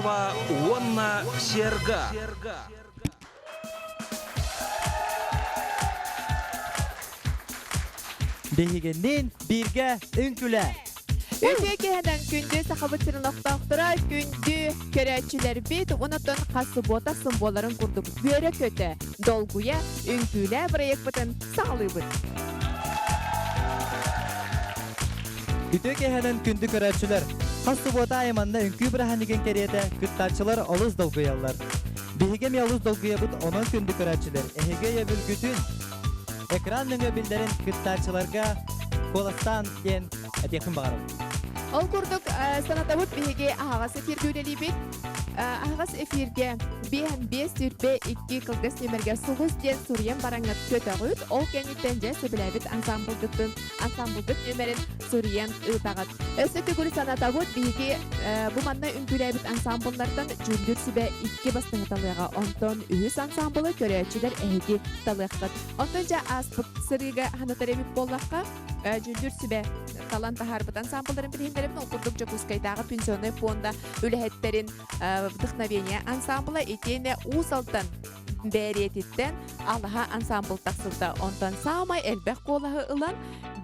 Ефремова уонна Серга. Биһигинниин бииргэ үҥкүлэ! Үтүө киһинэн күндү Сахабыт сирин олохтоохторо, күндү көрөөччүлэрбит, онотон хас субуота ахсын буоларын курдук үөрэ-көтө, долгуйа, үҥкүүлээ бырайыакпытын саҕалыыбыт. Үтүө киэһэнэн күндү көрөөччүлэр! Хас субуота аайы манна үҥкүү бырааһынньыгын кэриэтэ кыттааччылар олус долгуйаллар. Биһиги эмиэ олус долгуйабыт, онон күндү көрөөччүлэр, эһиги өйөбүлгүтүн экран нөҥүө биллэрин кыттааччыларга куоластаан диэн этиэхпин баҕарабын. Ол курдук, санатабыт биһиги аһаҕас эфиргэ үлэлиибит. Аһаҕас эфиргэ 5 5 22 кылгас нүөмэргэ сулус диэн суруйан бараҥҥыт көтөҕүт. Ол кэнниттэн дьэ сөбүлээбит ансамблгытын ансамблгыт нүөмэрин суруйан ыытаҕыт. Өссө төгүл санатабыт, биһиги бу манна үҥкүүлээбит ансамбллартан дьүүллүүр сүбэ икки бастыҥы талыаҕа. Онтон үһүс ансамблы көрөөччүлэр эһиги талыаххыт. Онтон дьэ ааспыт сырыыга санатар эбит буоллахха, дьүүллүүр сүбэ талан таһаарбыт ансамблларын билиһиннэрэбин. Ол курдук Дьокуускайдааҕы пенсионнай пуонда үлэһиттэрин Вдохновение ансамбла итиэннэ Уус Алдан Бээриэтиттэн Алаһа ансамбл тахсыбыта. Онтон саамай элбэх куолаһы ылан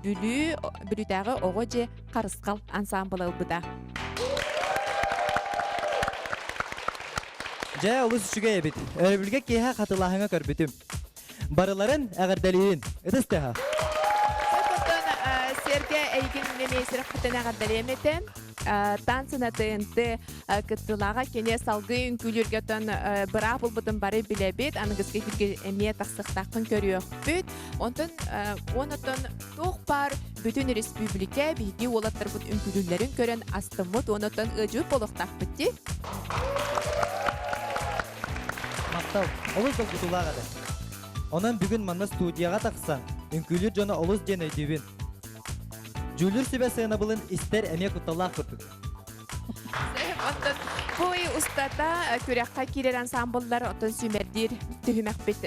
Бүлүү Бүлүүтээҕи оҕо дьиэ Харысхал ансамбла ылбыта. Дьэ, олус үчүгэй эбит. Өрөбүлгэ киэһэ хатылааһыҥа көрбүтүм. Барыларын эҕэрдэлиибин. Ытыс тыаһа. Оттон сэргэ эйигин эмиэ сүрэхпиттэн эҕэрдэлиэм этэ. Танцына ТНТ кыттыылааҕа кини салгыы үҥкүүлүүргэ оттон быраап ылбытын бары билэбит. Аныгыскы эфиргэ эмиэ тахсыахтааххын көрүөхпүт. Онтон онотон туох баар бүтүн республика биһиги уолаттарбыт үҥкүүлүүллэрин көрөн астыммыт онотон ыадьыбыт буолуохтаахпыт дии. Махтал, олус долгутуулаах этэ. Онон бүгүн манна студияҕа тахсан, үҥкүүлүүр дьону олус диэн өйдүүбүн. Дьүүллүүр сүбэ сыанабылын истэр эмиэ кутталлаах курдук. Оттон бу ый устата күрэххэ киирэр ансамбллар оттон сүүмэрдиир түһүмэхпит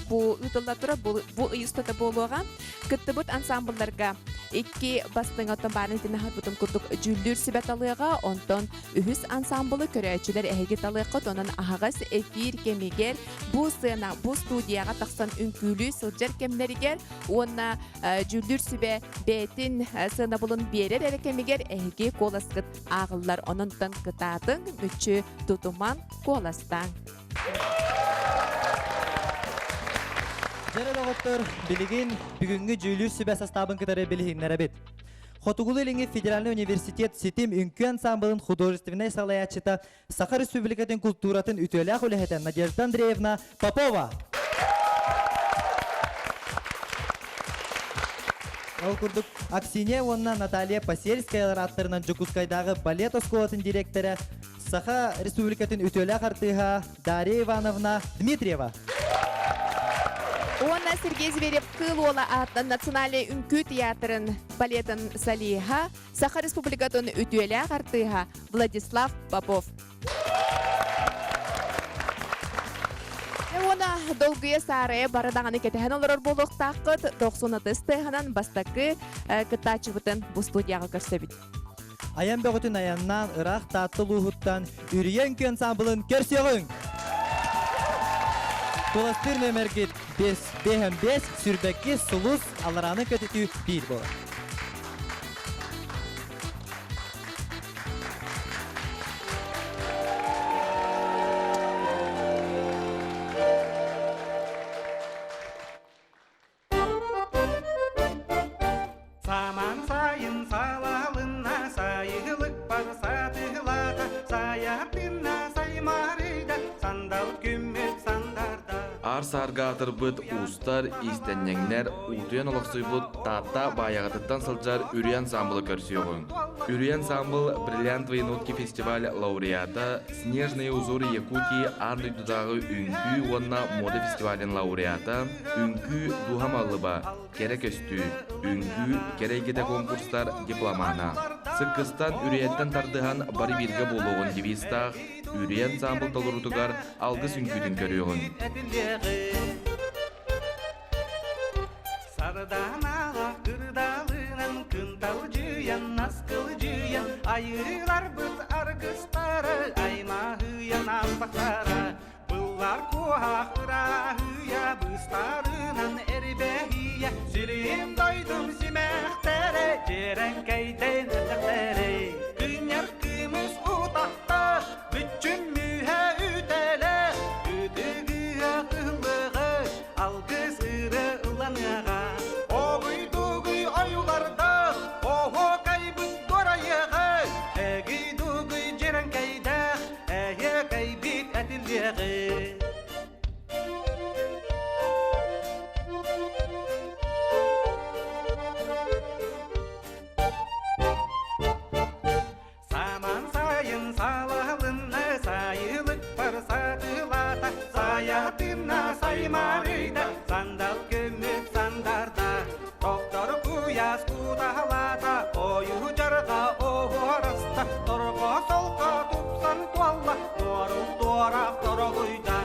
бу ыытылла турар бу ый устата буолуоҕа. Кыттыбыт ансамблларга икки бастыҥ оттон баарын итини аһарбытым курдук дьүүллүүр сүбэ талыаҕа, онтон Үһүс ансамблы көрөөччүлэр эһиги талыаххыт, онон аһаҕас эфир кэмигэр бу сыана, бу студияҕа тахсан үҥкүүлүү сылдьар кэмнэригэр уонна дьүүллүүр сүбэ бэйэтин сыанабылын биэрэр эрэ кэмигэр эһиги куоласкыт ааҕыллар. Онон кытаатыҥ, мүччү тутуман, куоластааҥ. Дьэ, доҕоттор, билигин бүгүҥҥү дьүүллүүр сүбэ састаабын кытары билиһиннэрэбит. Хотугулуу-Илиҥҥи федеральнай университет ситим үҥкүү ансамблын художественнай салайааччыта, Саха Республикатын култууратын үтүөлээх үлэһитэ Надежда Андреевна Попова. Ол курдук, Аксинья уонна Наталья Посельскаялар ааттарынан Дьокуускайдааҕы балет оскуолатын дириэктэрэ, Саха Республикатын үтүөлээх артыыһа Дарья Ивановна Дмитриева. Уонна Сергей Зверев Кыыл Уола аатынан Национальнай үҥкүү театрын балетын солиһа, Саха Республикатын үтүөлээх артыыһа Владислав Попов. Уонна долгуйа саарайа бары даҕаны кэтэһэн олорор буолуохтааххыт. 90 тыаһынан бастакы кыттааччыбытын бу студияҕа көрсөбүт. Айан бөҕөтүн айаннаан ыраах Таатта улууһуттан Үрүйэ үҥкүү ансамблын көрсүөҕүҥ! Куоластыыр нүөмэргит 5 5 сүрбэкки сулус аларааны көтүтүү биир буолар. Саман сайын салалына сайылыкпар сатыылата саятына саймарыйда сандал күммүт сандарда Аар саарга аатырбыт уустар, иистэнньэҥнэр уутуйан олохсуйбут Таатта Баайаҕатыттан сылдьар Үрүйэ ансаамбылы көрсүөҕүҥ. Үрүйэ ансаамбыл «Бриллиантовые нотки» фестиваль лауреата, «Снежные узоры Якутии» аан дойдутааҕы үҥкүү уонна мода фестивалын лауреата, Үҥкүү дууһам алыба, кэрэ көстүү, үҥкүү кэрэ эйгэтэ конкурстар дипломана. Сыккыстан үрүйэттэн тардыһан бары бииргэ буолуоҕун девизтаах Үрүйэ ансамбл толоруутугар алгыс үҥкүүтүн көрүөҕүҥ. Сарданаала кырдалынан кынталдьыйан наскылдьыйан айыыларбыт аргыстары аймаа. аастахтара Быллар куоһах ырааһыйа быыстарынан эрбэһийэ Сирим дойдум симэхтэрэ дьиэрэҥкэйдэн эрдэхтэрэ Күннэр кымыс утахтах бүччүм мүһэ үтэлэх Үтүгүө кыһыллыгы алгыс ыры ыланыаҕа Огуй-дугуй ойуулардаах оһуокайбыт дуорайыаҕа Эгий-дугуй дьиэрэҥкэйдээх эһиэкэйбит этиллиэҕи. Саман сайын салалынна сайылыкпар сатылата саятынна саймарыйда сандал көмүк сандарда Тохтор куйаас кутаһалаата, ойуу дьарҕа оһуораста, торҕо солко тупсан туолла, туорул туораах торолуйда.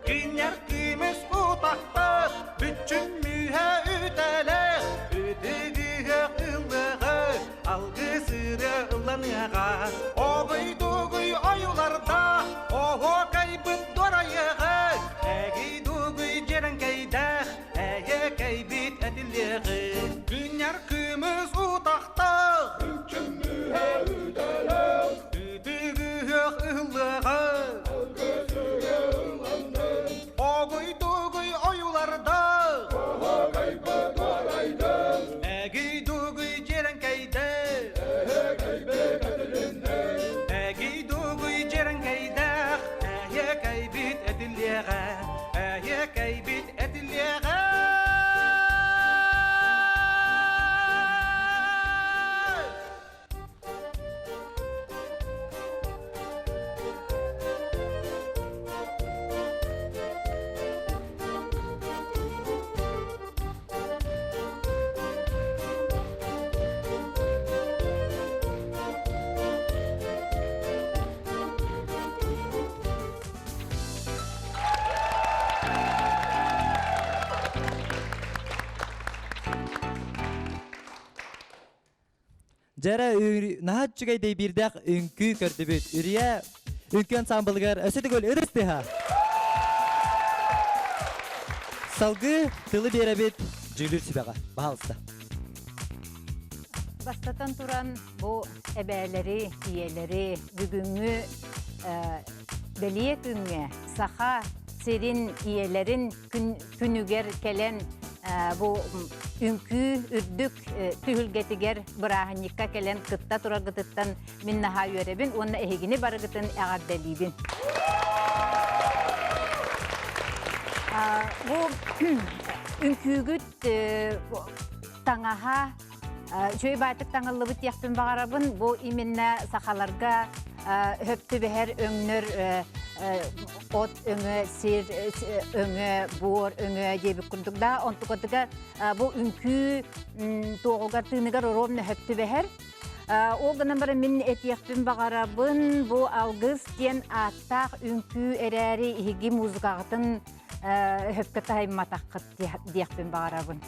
Киннэр кимис утахтах, бүччүн мүһэ үтэлэх, үтүгүһэ кыллыгы, алгыс ырыа ылланыаҕа. Огуй-дугуй ойууларда, оһуокайбыт дуорайыаҕа, эгий-дугуй дьиэрэҥкэйдээх, Эйэкэйбит этиллиэҕи Күннэр кымыс утахтаах Үчүммүһэ үтэлэх Үтүгүһүөх ыһыллыаҕа Алгысыга ылланнын Огуй-дугуй ойуулардаах Оһоҕойбут уорайдын Эгий-дугуй дьиэрэҥкэйдэ Эһэкэйбит этилиннин Эгий-дугуй дьиэрэҥкэйдээх Эһиэкэйбит этиллиэҕэ Эһиэкэйбит Этиллиэҕэ! Дьэрэ наһаа үчүгэй дэйбиирдээх үҥкүү көрдүбүт. Үрүйэ үҥкүү ансаамбылыгар өссө төгүл ырыс тыһа. Салгыы тылы биэрэбит дьүүлүүр сүбэҕэ. Баһаалыста. Бастатан туран бу эбээлэри, ийэлэри бүгүҥҥү бэлиэ күҥҥэ саха сирин ийэлэрин күнүгэр кэлэн бу үҥкүү үрдүк түһүлгэтигэр бырааһынньыкка кэлэн кытта тураргытыттан мин наһаа үөрэбин уонна эһигини барыгытын эҕэрдэлиибин. Бу үҥкүүгүт таҥаһа үчүгэй баайтык таҥыллыбыт диэхпин баҕарабын. Бу именно сахаларга хөп түбэһэр өҥнөр от өҥө, сир өҥө, буор өҥө диэбит курдук да онтукатыгар бу үҥкүү туоҕугар тыыныгар оруобуна хөп түбэһэр. Ол гынан баран мин этиэхпин баҕарабын бу алгыс диэн ааттаах үҥкүү эрээри иһиги музыкаҕытын өһөпкө таһыйматаххыт диэхпин баҕарабын.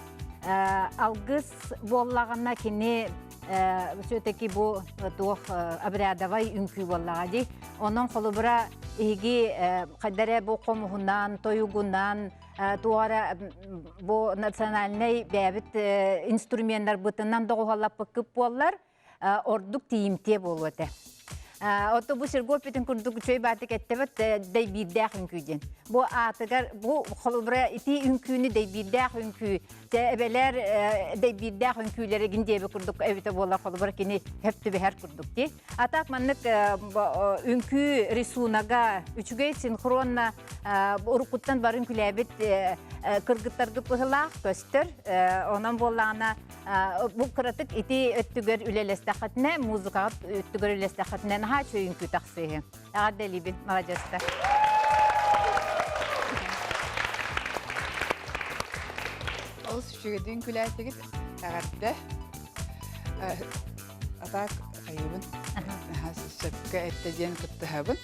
Алгыс буоллаҕына кини все-таки бу туох обрядовай үҥкүү буоллаҕа дии. Онон холобура иһиги хайда эрэ бу хомуһунан, тойугунан, туох эрэ бу национальнай бэйэбит инструменнарбытынан доҕуһуоллаппыккыт буоллар, ордук тиийимтиэ буолуо этэ. Ото бу Серго бүтүн курдук үчүгэй баатык эттэбит дэйбиирдээх үҥкүү диэн. Бу аатыгар бу холобура ити үҥкүүнү дэйбиирдээх үҥкүү те эбэлэр дэйбиирдээх үҥкүүлэрэ гин диэби курдук эбитэ буолар холобура кини хөп түбэһэр курдук ди. А так маннык үҥкүү рисунага үчүгэй синхронно уруккуттан бары үҥкүүлээбит кыргыттаргы быһылаах көстөр. Онон буоллаҕына Бу кыратык ити өттүгэр үлэлэстэххитинэ, музыкаҕа өттүгэр үлэлэстэххитинэ наһаа үчүгэй үҥкүү тахсыыһы. Эҕэрдэлиибин, маладьыастар. Олус үчүгэйдик үҥкүүлээтигит. Эҕэрдэ. Атаак хайыбын. Сөпкө эттэ диэн кыттыһабын.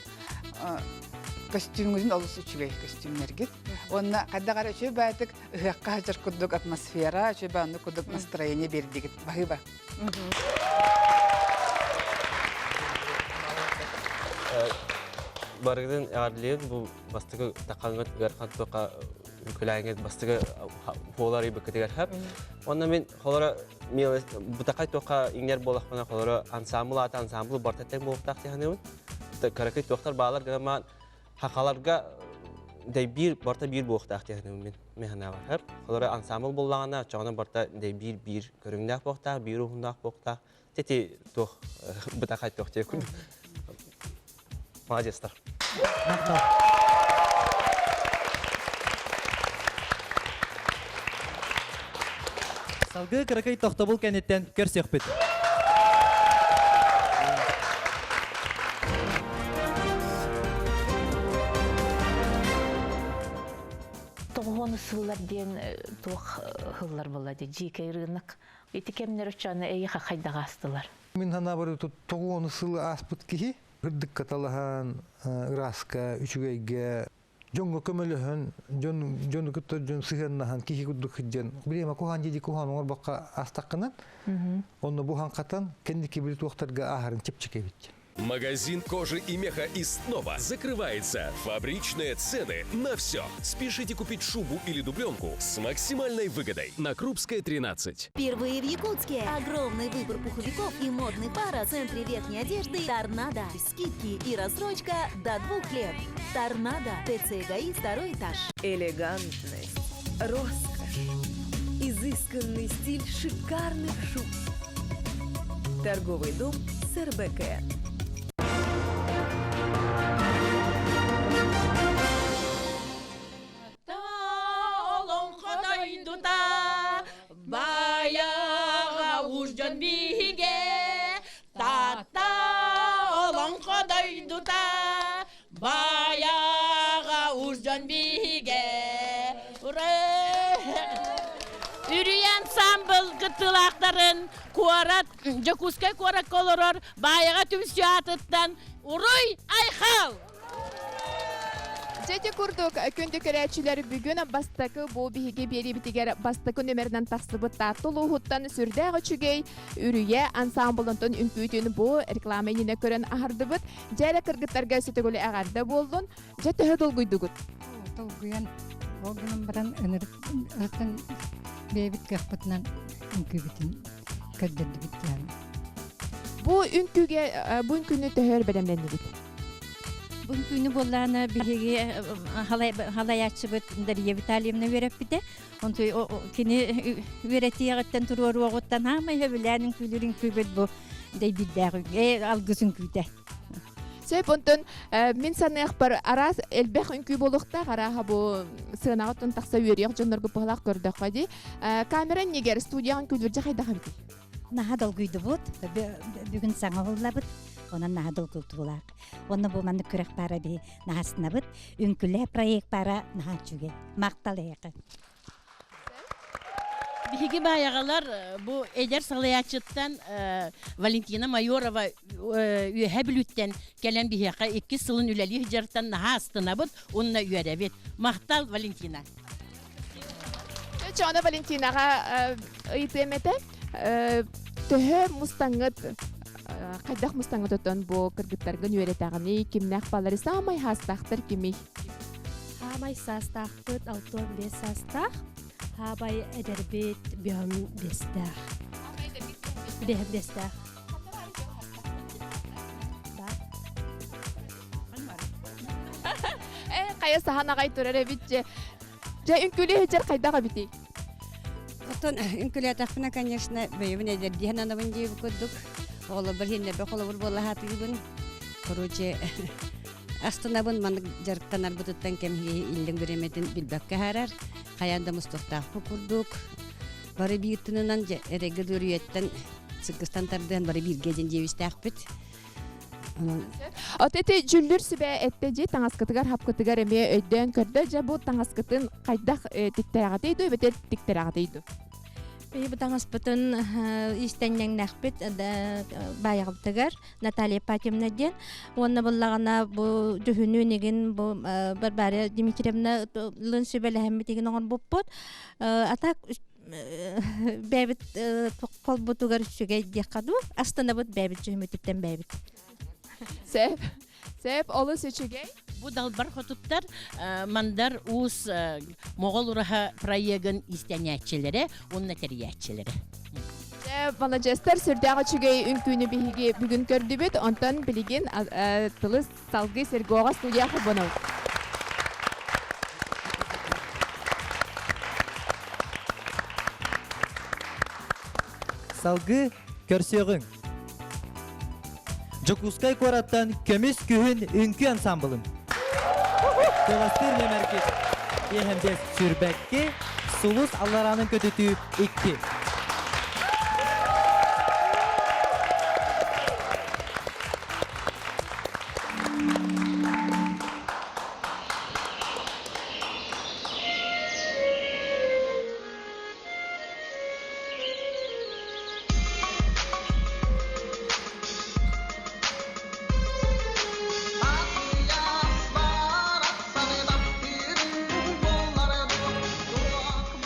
Көстүүмҥүтүн олус үчүгэй көстүүмнэргит. Уонна хайдах эрэ үчүгэй баайтык ыһыахха сылдьар курдук атмосфера, үчүгэй оннук курдук настроение биэрдигит. Баһыыба. Барыгытын эҕэрдэлиибин бу бастакы таххаҥҥыт ыарахан туохха үҥкүүлээҥҥит бастакы буолар ыйбыккытыгар хөп. Уонна мин холоро бутахай туохха иҥнэр буолахпына холоро ансаамбыл аата ансаамбыл барыта тэҥ буолуохтаах дии саныыбын. Кыракый туохтар баалар гынан хахаларга дэйбиир барыта биир буолуохтаах дии саныыбын мин мин санаабар хөп. Холоро ансаамбыл буоллаҕына оччоҕуна барыта дэйбиир биир көрүҥнээх буолуохтаах, биир уһуннаах буолуохтаах. Тети туох бытахай туох диye курдук. Молодецтар. Салгыы кыракый тохтобул кэнниттэн көрсүөхпүт. Тоҕуһуону сыллар диэн туох һыллар буолла дии дьиикэй рынок Ити кэмнэр оччону эйиэхэ хайдах аастылар? Мин санаабар тоҕуону сыл ааспыт киһи ырдыкка талаһан, ырааска, үчүгэйгэ, дьоҥҥо көмөлөһөн, дьон дьону кытта дьон сыһыаннаһан киһи курдук сылдьан бириэмэ куһаан дии куһаан оҥорбокко аастаххынан, онно буһан хатан кэнники били туохтарга ааһарын чэпчэки эбит. Магазин кожи и меха и снова закрывается. Фабричные цены на все. Спешите купить шубу или дубленку с максимальной выгодой на Крупская 13. Впервые в Якутске огромный выбор пуховиков и модный пара в центре верхней одежды «Торнадо». Скидки и рассрочка до двух лет. «Торнадо». ТЦ ГАИ, второй этаж. Элегантность, роскошь, изысканный стиль шикарных шуб. Торговый дом СРБК. Олоҥхо Баяҕа уус дьон биһигэ Таатта олоҥхо дойдута Баяҕа уус дьон биһигэ Үрүйэ ансаамбыл кыттыылаахтарын куорат Дьокуускай куоракка олорор Баайаҕа түмсүү аатыттан Уруй Айхал! Дьэ ити курдук күндү көрөөччүлэр бүгүн бастакы бу биһиги биэриибитигэр бастакы нүмеринэн тахсыбыт Таатта улууһуттан сүрдээх үчүгэй Үрүйэ ансаамбылынтан үҥкүүтүн бу реклама иннинэ көрөн аһардыбыт. Дьэ эрэ кыргыттарга сүтүгүлү эҕэрдэ буоллун. Дьэ төһө долгуйдугут? Долгуйан ол гынан баран ынырык бэйэбит кыахпытынан үҥкүүбүтүн көрдөрдүбүт диэн. Бу үҥкүүгэ бу үҥкүүнү төһө өр бэлэмнэннибит? Бу үҥкүүнү буоллаана биһиги халайааччыбыт Дария Витальевна үөрэппитэ. Онту кини үөрэтиэҕиттэн туруоруоҕуттан хаамай сөбүлээн үҥкүүлүүр үҥкүүбүт бу дэйбиирдээх алгыс үҥкүүтэ. Сөп, онтон мин саныахпар араас элбэх үҥкүү буолуохтаах, арааһа бу сыанаҕа оттон тахса үөрүйэх дьоннорго быһалаах көрдөххө дии. Камера иннигэр студияҕын күлүрдьэ хайдах эбитий? Наһаа долгуйдубут, бүгүн саҥа уһуллабыт, онон наһаа долгутуулаах. Онно бу маннык күрэх баара биһи наһаастынабыт, үҥкүлэ проект баара наһаа үчүгэй. Махтал эһиэхэ. Биһиги баайаҕалар бу эдэр салайааччыттан Валентина Майорова Үөһээ Бүлүүттэн кэлэн биһиэхэ иккис сылын үлэлии сылдьарыттан наһаа астынабыт уонна үөрэбит. Махтал, Валентина! Чоно Валентинаҕа ыйытыам этэ. Төһө мустаҥҥыт хайдах мустаҥҥыт отон бу кыргыттаргын үөрэтэҕиний, кимнээх балары саамай хаастаахтар кимий? Хаамай саастаахпыт 65 саастаах, хаабай эдэрбит биһом биэстээх. Биһом биэстээх. Э, хайа саһан аҕай турар эбит дьэ. Дьэ, үҥкүүлүү сылдьар хайдах эбитий? Оттон үҥкүүлээтэхпинэ, конечно, бэйэбин эдэрдии сананабын диэбит курдук. Оҕолорбор иһиннэрбэ холобур буола сатыыбын. Короче, Астынабын маннык дьарыктанарбытыттан кэмһиги иллэҥ бириэмэтин билбэккэ аһарар, хайаан да мустуохтаахпыт курдук. Бары биир тынынан эрэйгэ дүөрүйэттэн сыккыстан тардыһан бары бииргэ дьэн диэбистээхпит. От ити дьүллүр сүбэ эттэ дьи таҥаскытыгар хапкытыгар эмиэ өйдөөн көрдө дьэ бу таҥаскытын хайдах тиктээҕитий дуу эбэтэр тиктэрэҕитий дуу? Биһиги таҥаспытын иистэнньэҥнэхпит баайаҕыбытыгар Наталья Ипатьевна диэн. Уонна буллаҕына бу дьүһүнүн игин бу Варвара Дмитриевна лын сүбэлэһэммит игин оҥорбуппут. А так бэйэбит холбутугар үчүгэй диэххэ дуу астынабыт бэйэбит дьүһүммүтүттэн бэйэбит. Сөп. Сөп, олус үчүгэй. Бу далбар хотуттар Мандар Уус Моҕол ураһа проегын иистэнээччилэрэ уонна тэрийээччилэрэ. Маладьыастар сүрдээх үчүгэй үҥкүүнү биһиги бүгүн көрдүбүт. Онтон билигин тылы салгыы Сергоҕа студия холбонобут. Салгыы көрсүөҕүҥ. Дьокуускай куораттан Көмүс күһүн үҥкүү ансамблын. Кыластыыр нөмергит 55 сүүрбэкки, Сулус аллараанын көтүтүү 2.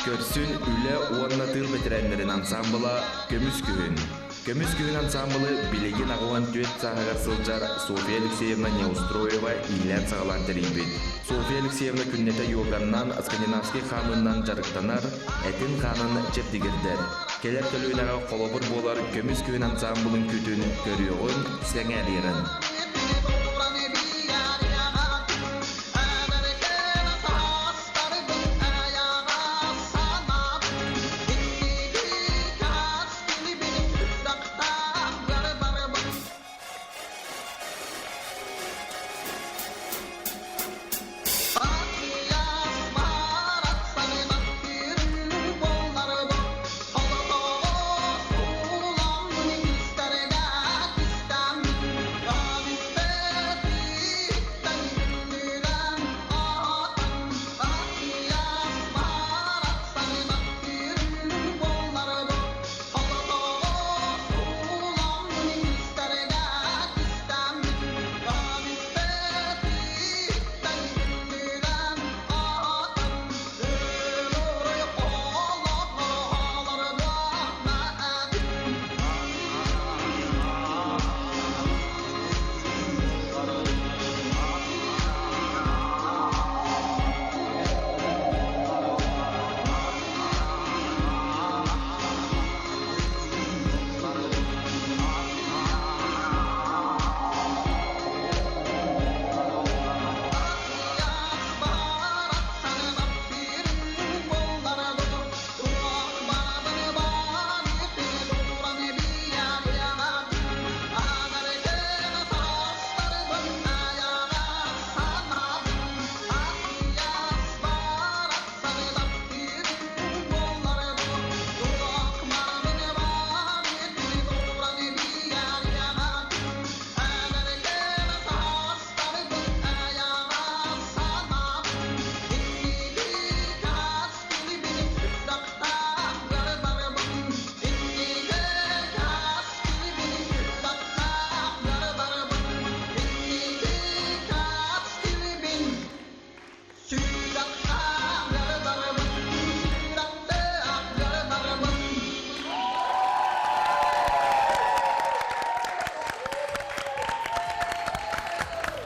Көрсүн үлэ уонна тыыл бэтэрээннэрин ансаамбыла «Көмүс күһүн». «Көмүс күһүн» ансаамбылы билигин 84 сааһыгар сылдьар Софья Алексеевна Неустроева иилээн-саҕалаан тэрийбит. Софья Алексеевна күннэтэ йоганнан, скандинавский хаамыынан дьарыктанар, этин-хаанын чэбдигирдэр. Кэлэр көлүөнэҕэ холобур буолар көмүс күһүн ансаамбылын күтүн көрүөҕүн, сэҥээриэҕин.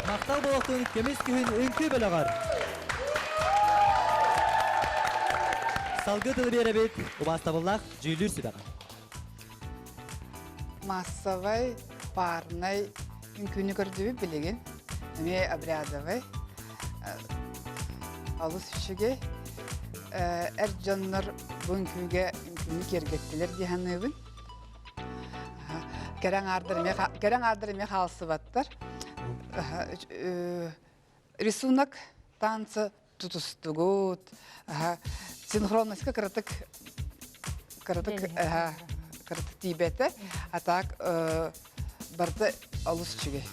Махтал буолуохтун көмүс күһүн үҥкүү бөлөҕөр. Салгыы тылы биэрэбит убаастабыллаах дьүүллүүр сүбэҕэ. Массовай, парнай үҥкүүнү көрдүбүт билигин. Эмиэ обрядовай. Олус үчүгэй. Эр дьоннор бу үҥкүүгэ үҥкүүнү киэргэттилэр дии саныыбын. Кэрэ аҥаардар эмиэ хаалсыбаттар. Рисунок танца тутустугут. Синхронностька кыратык кыратык кыратык тиийбэтэ. А так барыта олус үчүгэй.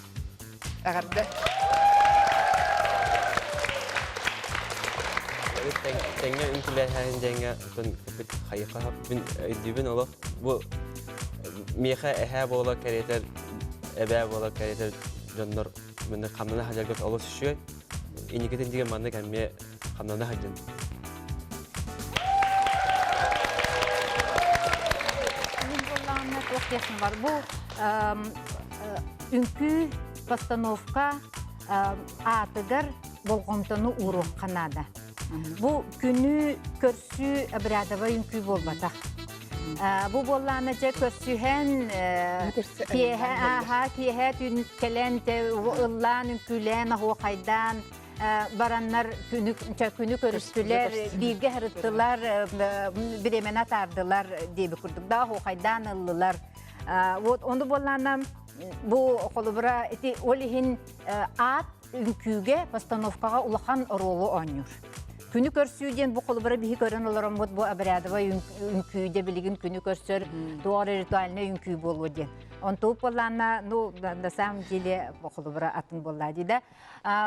Эҕэрдэ. Тэҥҥэ үҥкүүлээһин дьэҥҥэ отон хайыха мин өйдүүбүн олох бу миэхэ эһээ буола кэриэтэр эбээ буола кэриэтэр дьоннор маннык хамнана сылдьаргыт олус үчүгэй. Инникитин деген маннык эмиэ хамнана сылдьын. Мин буоллаҕына туох диэхпин бар. Бу үҥкүү постановка. аатыгар болҕомтону ууруохха наада. Бу күнү көрсүү обрядовай үҥкүү буолбатах. Бу буоллаана дьэ көрсүһэн киэһэ ааһа киэһэ түүн кэлэн ыллаан үҥкүүлээн оһуохайдаан бараннар күнү күнү көрүстүлэр бииргэ сырыттылар бириэмэни атаардылар диэби курдук да оһуохайдаан ыллылар вот ону буоллаана бу холобура ити ол иһин аат үҥкүүгэ постановкаҕа улахан оруолу оонньуур. Күнү көрсүү диэн бу холобура биһи көрөн олороммут бу обрядовай үҥкүүдэ билигин күнү көрсөр туох эрэ ритуальнай үҥкүү буолуо диэн. Онтук буоллаанна, ну, на самом деле холобура атын буоллаа дии да.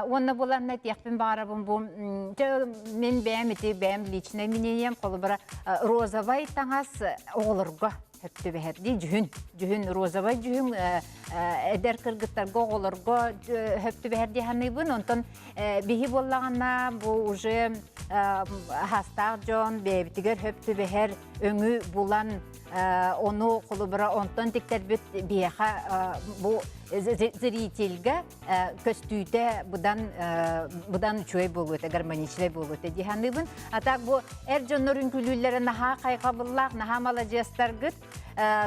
Уонна буоланна этиэхпин баҕарабын бу мин бэйэм ити бэйэм личное мнением холобура розовай таҥас оҕолорго сөп дии дьүһүн дьүһүн розовай дьүһүн эдэр кыргыттарга оҕолорго сөп түбэһэр дии саныыбын онтон биһи буоллаҕына бу уже хаастаах дьон бэйэбитигэр сөп түбэһэр өҥү булан ону холобура онтон тиктэрбит биһиэхэ бу зрительгэ көстүүтэ быдан быдан үчүгэй буолуо этэ, гармоничнай буолуо этэ дии саныыбын. А так бу эр дьоннор үҥкүүлүүллэрэ наһаа хайҕабыллаах, наһаа маладьыастаргыт.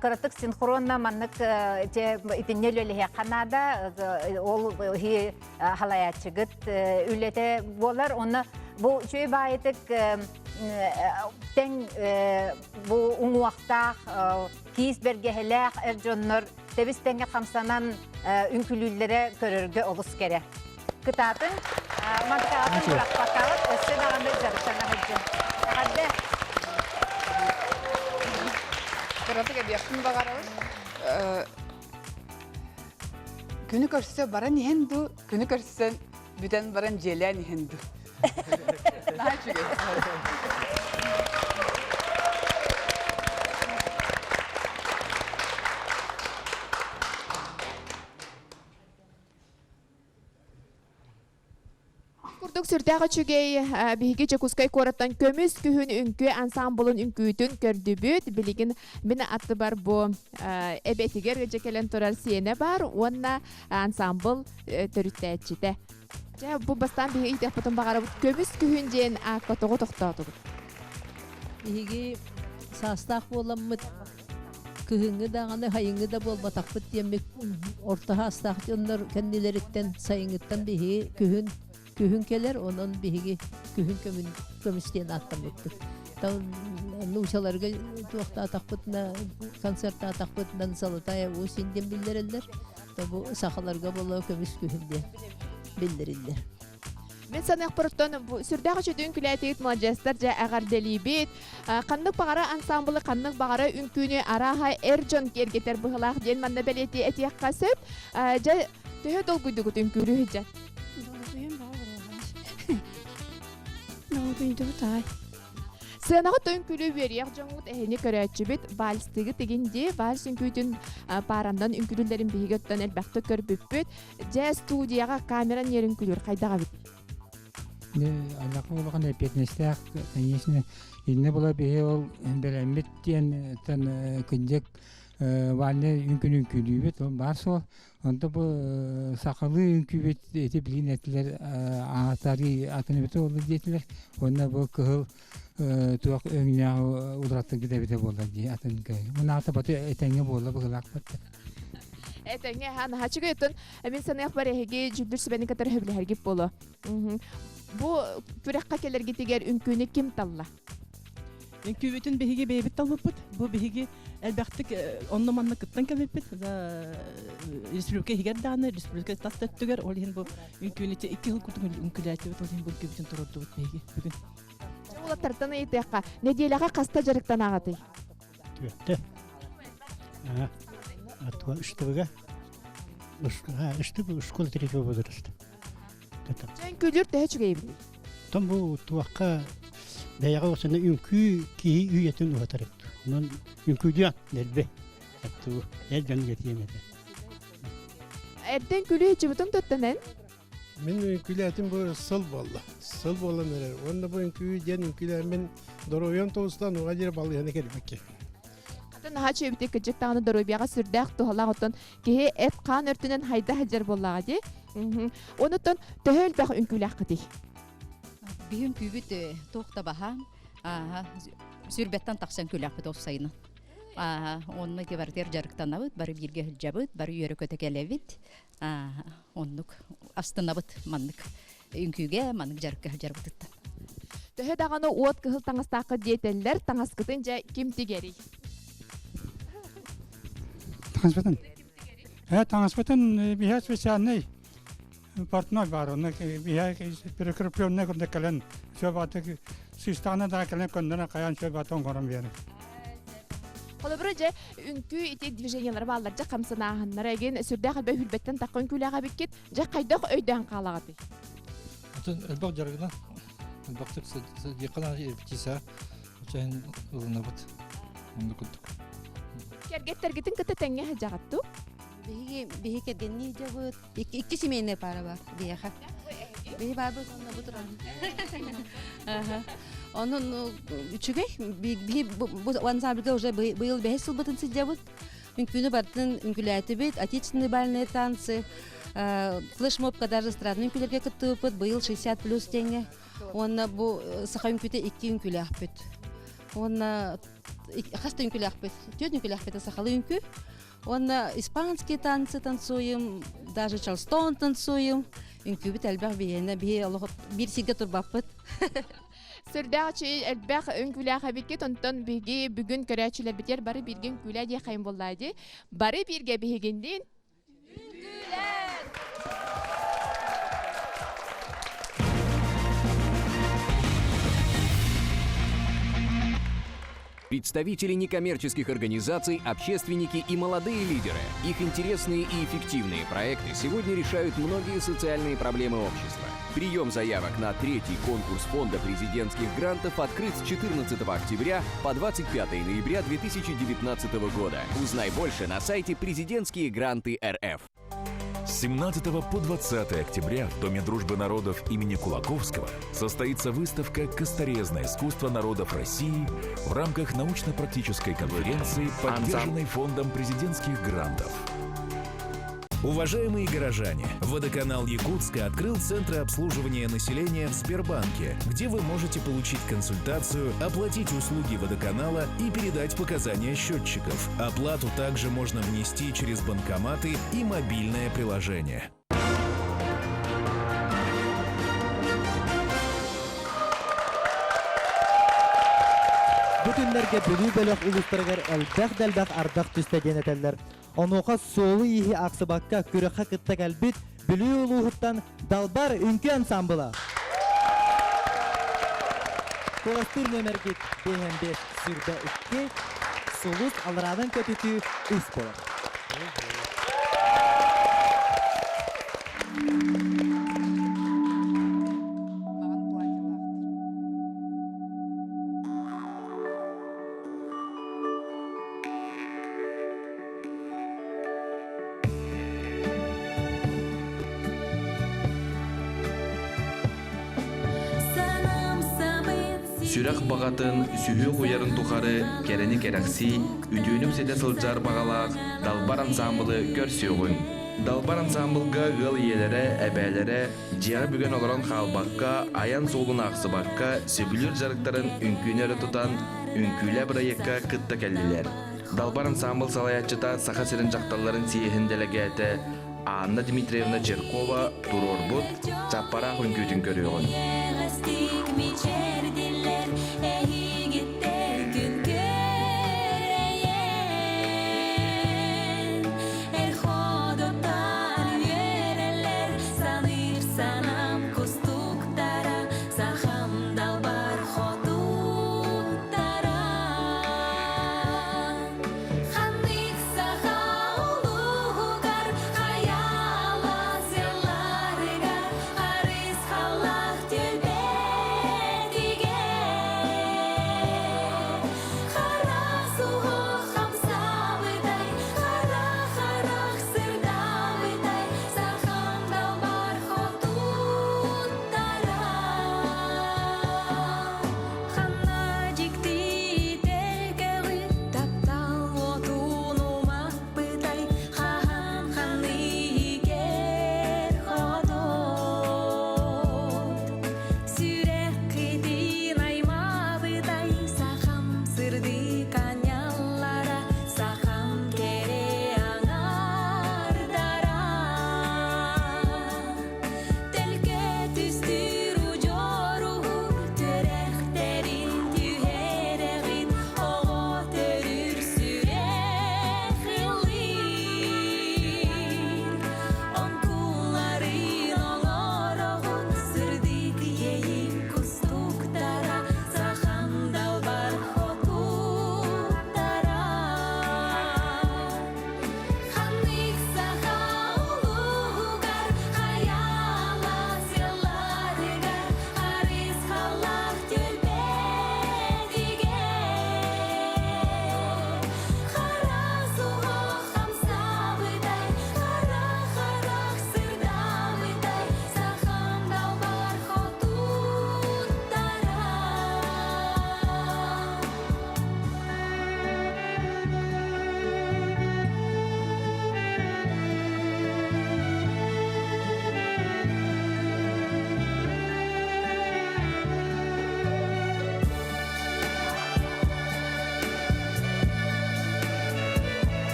Кыратык синхронно маннык итиннэ үлэлэһиэххэ наада. Ол халайааччыгыт үлэтэ буолар. Онно бу үчүгэй баайытык тэҥ бу уҥуохтаах киис бэргэһэлээх эр дьоннор тэбис тэҥҥэ хамсанан үҥкүлүүллэрэ көрөргө олус кэрэ. Кытаатын, мантаатын бырахпаккаҕыт өссө даҕаны дьарыктана сылдьын. Эҕэрдэ! Кыратык эбиэхпин баҕарабын. Күнү көрсө баран иһэн дуу, күнү көрсөн бүтэн баран дьиэлээн иһэн дуу. Наһаа үчүгэй. Курдук сүрдээх үчүгэй биһиги Дьокуускай куораттан көмүс күһүн үҥкүү ансаамбылын үҥкүүтүн көрдүбүт. Билигин мин аттыбар бу эбэтигэр дьэ кэлэн турар сиэнэ бар уонна ансаамбыл төрүттээччитэ. Дьэ, бу бастаан биһиги ыйытыахпытын баҕарабыт. Көмүс күһүн диэн аакка тоҕо тохтоотубут? Биһиги саастаах буоламмыт кыһыҥҥы даҕаны, сайыҥҥы да буолбатахпыт диэммит орто саастаах дьоннор кэннилэриттэн сайыҥҥыттан биһиги күһүн күһүн кэлэр, онон биһиги күһүн көмүн көмүс диэн ааттаммыппыт. Нуучаларга туохтаатахпытына, концертаатахпытынан Золотая осень диэн биллэрэллэр. Бу сахаларга буолуо көмүс күһүн диэн биллэриллэр. Мин саныахпыттан сүрдээх үчүгэй үҥкүүлээтигит маладьыастар дьэ эҕэрдэлиибит. Ханнык баҕара ансаамбылы, ханнык баҕара үҥкүүнү арааһа эр дьон киэргэтэр быһылаах диэн манна бэлиэтии этиэххэ сөп. Дьэ төһө долгуйдугут үҥкүүлүү сылдьан? Долгуйан баҕа барыллаҕас. Долгуйдубут аай. Сыанаҕыт үҥкүүлүү үөрүйэх дьоҥҥут эһини көрөөччүбүт вальстыгыт игин дии вальс үҥкүүтүн паарандан үҥкүүлүүллэрин биһиги оттон элбэхтик көрбүппүт. Дьэ студияҕа камера ньиэр үҥкүүлүүр хайдах эбит? Аллаха улахан эппиэтинэстээх, конечно, иннэ була биһи ол бэлэммит диэн кындьык вальны үҥкүн үҥкүүлүүбүт ол баар суол Онто бу сахалыы үҥкүүбүт ити билигин этилэр аатарыы атын эбитэ буолла диэтилэр. Уонна бу кыһыл туох өҥнөөх улараттарбыт эбитэ буолла дии атын Мунаата баты этэҥҥэ буолла быһыылаахпыт. Этэҥҥэ аһаан наһаа үчүгэй оттон мин саныахпар эһиги дьүүллүүр сүбэни кытары сөбүлэһэргит буолуо. Бу күрэххэ кэлэргитигэр үҥкүүнү ким талла? Үҥкүүбүтүн биһиги бэйэбит талбыппыт. Бу биһиги элбэхтик онно-манна кыттан кэлбиппит. Республика иһигэр даҕаны, республика тас өттүгэр. Ол иһин бу үҥкүүнү икки сыл курдук үҥкүүлээтибит. Ол иһин бу үҥкүүбүтүн туруордубут биһиги бүгүн. Уолаттартан ыйытыахха, нэдиэлэҕэ хаста дьарыктанаҕытый? Түөртэ. Үстүбүгэ. Үстүбү школа третьего возраста. Үҥкүүлүүр төһө үчүгэйбит? Том бу туохха бэйэҕэ осына үҥкүү киһи үйэтин уһатар эт. Онон үҥкүүдүөн нэлбэ. Этту эр дьон этиэм этэ. Эрден күлүү ичибитин туттанан? Мин үҥкүүлээтим бу сыл буолла. Сыл буолан эрэр. Уонна бу үҥкүү диэн үҥкүүлээммин доруобуйам туһустан уга диэри балыыһаны кэлбиккэ. Атын наһаа үчүгэйбит кыдьык даҕаны доруобуйаҕа сүрдээх туһалаах оттон киһи эт-хаан өртүнэн хайда сылдьар буоллаҕа дии. Онуттан төһө элбэх үҥкүүлээххитий? Биһи үҥкүүбүт туох да баһаам. Сүрбэттэн тахсан күлэхпит ол сайынын. Онно ити барытыгар дьарыктанабыт, бары бииргэ сылдьабыт, бары үөрэ-көтө кэлэбит. Оннук астынабыт маннык үҥкүүгэ, маннык дьарыкка сылдьарбытыттан. Төһө даҕаны уот кыһыл таҥастааххыт диэтэллэр, таҥаскытын дьэ ким тигэрий? Таҥаспытын? Э, таҥаспытын биһэ специальный портной бар, онно биһэ прикрепленный курдук кэлэн все баты сыстаана да кэлэн көннөрөн хайаан все баты оҥорон биэрэр. Холобура дьэ үҥкүү ити движениелары бааллар дьэ хамсанааһыннара эгин сүрдээх элбэх үрбэттэн тахха үҥкүүлээх эбиккит дьэ хайдах өйдөөн хаалаҕытый? Атын элбэх дьарыгынан элбэхтик садиэххэ наада репетиция чэһин ылынабыт оннук курдук. Кэргэттэргитин кытта тэҥҥэ сылдьаҕыт дуу? Биһиги биһи кэргэннии дьабыт. Икки, икки семейная пара бар биһиэхэ. Биһи баарбыт онно бу туран. Онон үчүгэй. Биһи бу ансамбльга уже быйыл бэһис сылбытын сылдьабыт. Үҥкүүнү бартын үҥкүлээтибит, отечественные бальные танцы, флешмобка даже эстрадный үҥкүүлэргэ кыттыбыппыт, быйыл 60 плюс диэҥҥэ. Уонна бу саха үҥкүүтэ икки үҥкүүлээхпит. Уонна хас да үҥкүүлээхпит? Түөрт үҥкүүлээхпит сахалыы үҥкүү. Уонна испанские танцы танцуем, даже чарльстон танцуем. Үҥкүүбүт элбэх биһиэнэ, биһи олох биир сиргэ турбаппыт. Сүрдээх үчүгэй элбэх үҥкүүлээх эбиккит, онтон биһиги бүгүн көрөөччүлэрбитигэр бары бииргэ үҥкүүлээ диэх хайын буоллаа дии. Бары бииргэ биһигинниин Представители некоммерческих организаций, общественники и молодые лидеры. Их интересные и эффективные проекты сегодня решают многие социальные проблемы общества. Прием заявок на третий конкурс Фонда президентских грантов открыт с 14 октября по 25 ноября 2019 года. Узнай больше на сайте «Президентские гранты РФ». С 17 по 20 октября в Доме дружбы народов имени Кулаковского состоится выставка «Косторезное искусство народов России» в рамках научно-практической конференции, поддержанной Фондом президентских грантов. Уважаемые горожане, Водоканал Якутска открыл центры обслуживания населения в Сбербанке, где вы можете получить консультацию, оплатить услуги водоканала и передать показания счетчиков. Оплату также можно внести через банкоматы и мобильное приложение. Бу күннэргэ Бүлүү бөлөх улуустарыгар элбэх да элбэх ардах түстэ диэн этэллэр. Онуоха суолу-ииһи аахсыбакка күрэххэ кытта кэлбит Бүлүү улууһуттан Далбар үҥкүү ансаамбыла. Куоластыыр нүөмэргит 55 22 Сулус аллараанан көтүтүү үс буолар. Сүрэх баҕатын сүһүөх уйарын тухары кэрэни кэрэхсии, үтүөнүк ситэ сылдьар баҕалаах Далбар ансаамбылы көрсүөҕүҥ. Далбар ансаамбылга ыал ийэлэрэ, эбээлэрэ дьиэҕэ бүгэн олорон хаалбакка, айан суолун аахсыбакка, сөбүлүүр дьарыктарын үҥкүүнү өрө тутан, үҥкүүлээ бырайыакка кытта кэллилэр. Далбар ансаамбыл салайааччыта Саха сирин дьахталларын съеһин дэлэгээтэ Анна Дмитриевна Чиркова туруорбут Чаппараах үҥкүүтүн көрүөҕүн. Ханнык саха улууһугар хайаалас ялларыгар харысхаллаах түөлбэтигэр.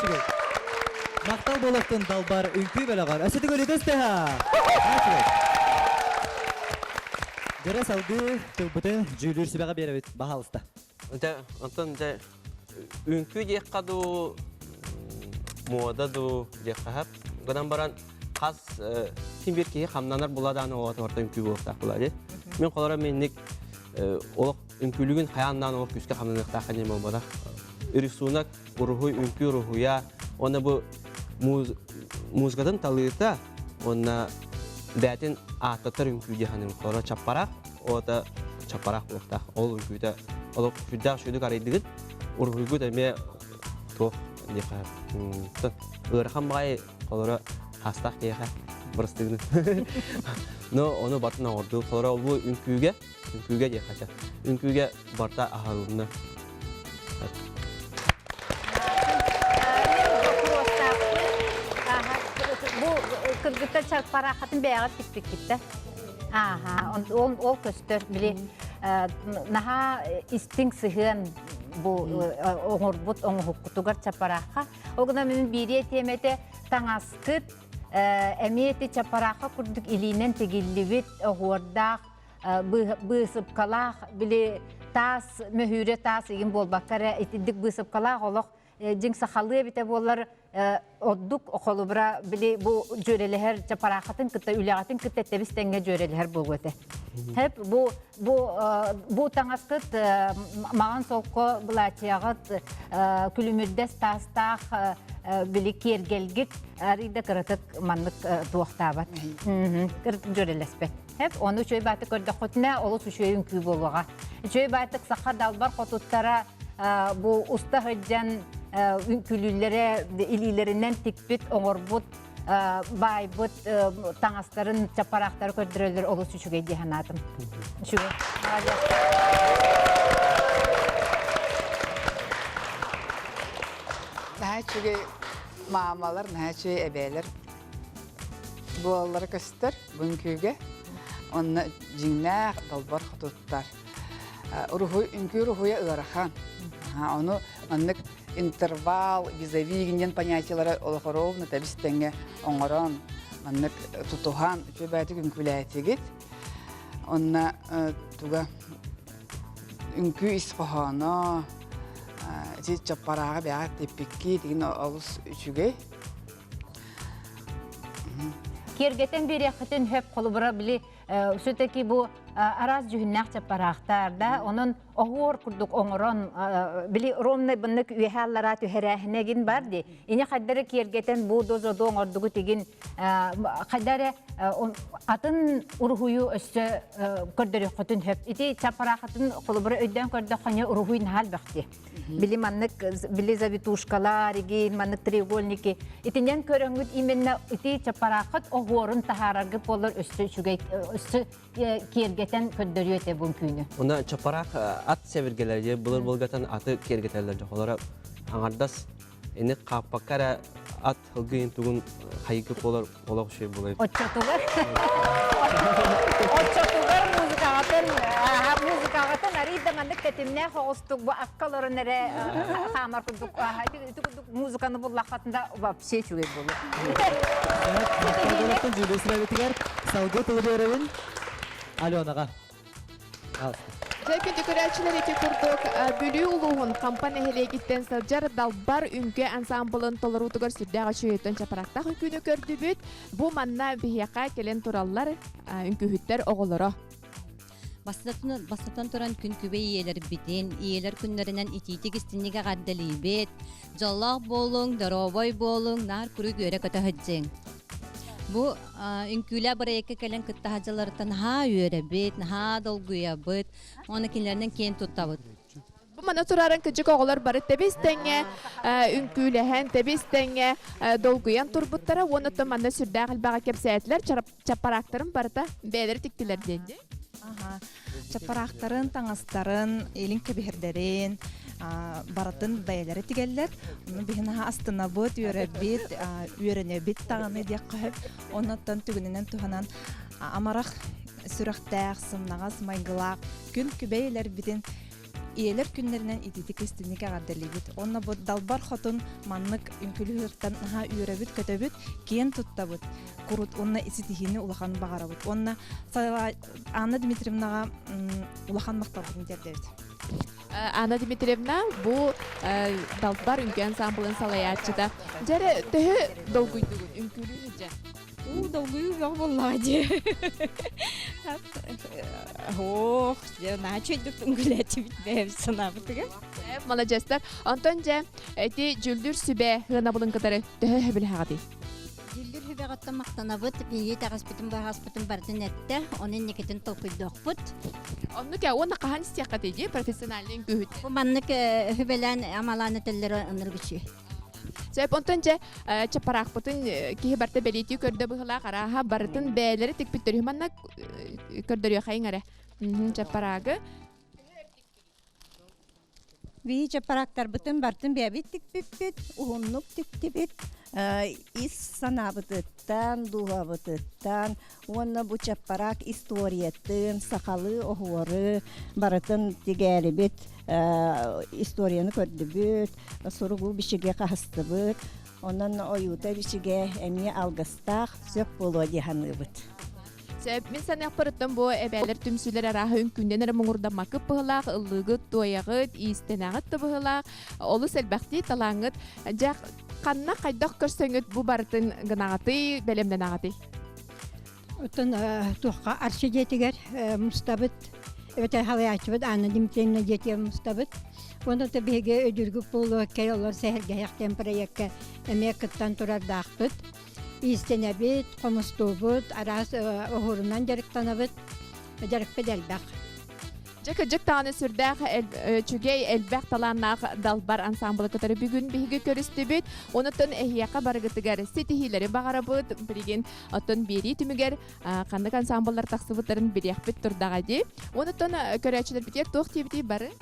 Наачыгай. Махтал буолуохтун далбар үҥкүү бөлөҕөр. Өссө төгүл тэһа. Наачыгай. Дьэрэ салгыы тылбытын дьүүлүүр сүбэҕэ биэрэбит. Баһаалыста. Дьэ, онтон дьэ үҥкүү диэххэ дуу, муода дуу диэххэ сөп. Гынан баран хас ким биир киһи хамнанар буладаан оҕотоҕортон үҥкүү буолуохтаах була дии. Мин холоро минник олох үҥкүүлүгүн хайааннаан олох күүскэ хамнаныахтаах диэн буолбатах. Рисунок, уруһуй, үҥкүү уруһуйа, уонна бу музыкатын талыыта уонна бээтин ааттатар үҥкүү диэн саныыбын. Холоро чаппараах, ота чаппараах буолуохтаах. Ол үҥкүүтэ олох сүрдээх үчүгэйдик арыйдыгыт. Уруһуйгут эмиэ туох диэхэ ыарахан баҕайы холоро хаастаах киһиэхэ бырастыгын. Но ону бартын оҥордуу. Холоро ол бу үҥкүүгэ Үҥкүүгэ диэххэ Үҥкүүгэ барыта аһарылынна. Бу кыргыттар чарпараахатын бэйэҕит тикпиккиттэ. Ааха, ол, ол көстөр. Били наһаа истиҥ сыһыан бу оҥорбут оҥоһуккутугар чапараахха. Ол гынан мин биириэ тиэмэтэ таҥаскыт эмиэ ити чапараахха курдук илиинэн тигиллибит оһуордаах быысыпкалаах били таас мөһүүрэ таас игин буолбакка эрэ итинник быысыпкалаах олох дьиҥ сахалыы эбитэ буоллар ордук холобура били бу дьүөрэлэһэр чапараахатын кытта үлэҕитин кытта тэбис тэҥҥэ дьүөрэлэһэр буолуо этэ. Хэп бу бу бу таҥаскыт маҕан солко былаачыйаҕыт күлүмүрдэс таастаах били киэргэлгит арый да кыратык маннык туохтаабат. Кыратык дьүөрэлэспэт. Хэп, ону үчүгэй баатык көрдөххүтүнэ, олус үчүгэй үҥкүү буолуоҕа. Үчүгэй баатык саха далбар хотуттара бу уста сылдьан үҥкүүлүүллэрэ илиилэринэн тикпит, оҥорбут, баайбыт таҥастарын, чаппараахтары көрдөрөллөр олус үчүгэй дии санаатым. Үчүгэй. Наһаа үчүгэй маамалар, наһаа үчүгэй эбээлэр буолаллара көстөр. Бу үҥкүүгэ онно дьиҥнээх далбар хотуттар. Уруһуй, үҥкүү уруһуйа ыарахан. Ону маннык интервал, визави диэн понятиелары олох ровно тэбис тэҥҥэ оҥорон, маннык тутуһан үчүгэй бэйэтик үҥкүүлээтигит. Онно туга үҥкүү ис хоһооно, ити чаппарааҕы бэйэҕэ типпикки, тигин олус үчүгэй. Киэргэтэн биэриэххитин хөп холобура били все-таки бу араас дьүһүннээх чаппараахтар да онон оһуор курдук оҥорон били ровный быннык үөһэ аллараа түһэрээһинэгин бар ди ини хайдары киэргэтэн бу дозоду оҥордугу тигин хайдары атын уруһуйу өссө көрдөрүөххүтүн хөп ити чаппараахатын холобура өйдөөн көрдөххө уруһуй наһаа элбэхти Били маннык били завитушкалар, игин маннык треугольники. Итинэн көрөҥҥүт именно ити чапараахыт оһуорун таһаараргыт буоллар өссө үчүгэй өссө киэргэтэн көрдөрүө этэ бу күнү. Уна чапараах ат сэбиргэлэр дии былыр былгатан аты киэргэтэллэр дьохолоро аҥардас ини хааппакка эрэ ат Ылгыйын тугун хайгы буолар олох үчүгэй буолар. Оччотугар оччотугар музыкаҕытын музыкаҕытын арый да маннык тэтимнээх оҕустук бу акка олорон эрэ хаамар курдук ити курдук музыканы буллаххытында вообще үчүгэй буолуо. Жүлүс бэбитигэр салгы тылы биэрэбин Аленаҕа. Дьэ, күндү көрөөччүлэр ити курдук Бүлүү улууһун Хампа нэһилиэгиттэн сылдьар Далбар үҥкүү ансаамбылын толоруутугар сүрдээх үчүгэйтэн чапарактаах үҥкүүнү көрдүбүт. Бу манна биһиэхэ кэлэн тураллар үҥкүүһүттэр оҕолоро. Бастатан, бастатан туран күн күбэй ийэлэрбитин, ийэлэр күннэринэн итиитик истинник эҕэрдэлиибит. Дьоллоох буолуҥ, доруобай буолуҥ, наар куруук үөрэ-көтө сылдьыҥ. Бу үҥкүүлээх бырайыакка кэлэн кытта сылдьалларыттан наһаа үөрэбит, наһаа долгуйабыт уонна кинилэринэн киэн туттабыт. Бу маны турарын кыдьык оҕолор бары тэбис тэҥҥэ үҥкүүлэһэн, тэбис тэҥҥэ долгуйан турбуттара уонна оттон манна сүрдээх элбэҕи кэпсээтилэр, чаппараактарын барыта бэйэлэрэ тиктилэр диэн дии. Чаппараахтарын, таҥастарын, илин кэбиһэрдэрин барытын бэйэлэрэ тигэллэр. Ону биһи наһаа астынабыт, үөрэбит, үөрэнэбит даҕаны диэххэ сөп. Оннуттан түгэнинэн туһанан амарах сүрэхтээх, сымнаҕас майгылаах күн күбэй илэрбитин. Ийэлэр күннэринэн итиитик истинник эҕэрдэлиибит. Уонна бу Далбар Хотун маннык үҥкүүлүһүртэн наһаа үөрэбит-көтөбүт, киэн туттабыт. Курут уонна ситиһиини улахан баҕарабыт. Уонна Анна Дмитриевнаҕа улахан махталбытын тиэрдэбит. Анна Дмитриевна бу Далбар үҥкүү ансамблын салайааччыта. Дьэрэ төһө долгуйдугун үҥкүүлүү сылдьан? Уу, долгуйуу бөҕө буоллаҕа дии. Ох, дьэ, наһаа үчүгэйдик үҥкүүлээтибит бэйэбит санаабытыгар. Маладьыастар. Онтон дьэ, ити дьүллүр сүбэ сыанабылын кытары төһө сөбүлэһэҕитий? Дьүллүр сүбэҕиттэн махтанабыт. Биһиги итэҕэспитин баһааспытын барытын эттэ. Ону инникитин толкуйдуохпут. Оннук ээ, уонна хаһан истиэххитий дии профессиональный үҥкүүһүт? Бу маннык сүбэлээн амалаан этэллэрэ ынырык үчүгэй. Сөп, онтон дьэ чапараахпытын киһи барыта бэлиэтии көрдө быһыылаах арааһа барытын бэйэлэри тикпиттэр манна көрдөрүөххэйиҥ эрэ. Чапараагы. Биһи чапараактарбытын барытын бэйэбит тикпиппит, уһуннук тиктибит, ис санаабытыттан, дууһабытыттан уонна бу чаппараак историятын, сахалыы оһуору барытын тигээрибит, историяны көрдүбүт, суругу бичигэ хаһыстыбыт. Онон ойуута бичигэ эмиэ алгыстаах сөп буолуо дии саныыбыт. Сөп, мин саныахпарыттан бу эбээлэр түмсүүлэр арааһа үҥкүүннэн эрэ муҥурдаммаккыт быһылаах, ыллыыгыт, туойаҕыт, иистэнэҕит да быһылаах, олус элбэхтии талааҥҥыт. Дьэ, ханна хайдах көрсөҥүт бу барытын гынаҕытый, бэлэмнэнэҕитий? Оттон туохха Арчы дьиэтигэр мустабыт, эбэтэр халайааччыбыт Анна Дмитриевна дьиэтигэр мустабыт. Уонна то биһиги өйдүүргүт буолуо, кэй олор сэһэргэһиэхтэн проекка эмиэ кыттан турардаахпыт. Иистэнэбит, хомустуубут, араас оһуорунан дьарыктанабыт. Дьарыкпыт элбэх. Дьэ, кырдьык даҕаны сүрдээх үчүгэй, элбэх талааннаах Далбар ансаамбылы кытары бүгүн биһиги көрүстүбүт. Онуттан эһиэхэ барыгытыгар ситиһиилэри баҕарабыт. Билигин оттон биэрии түмүгэр ханнык ансаамбыллар тахсыбыттарын билиэхпит турдаҕа дии. Онуттан көрөөччүлэрбитигэр туох диэбитий бары?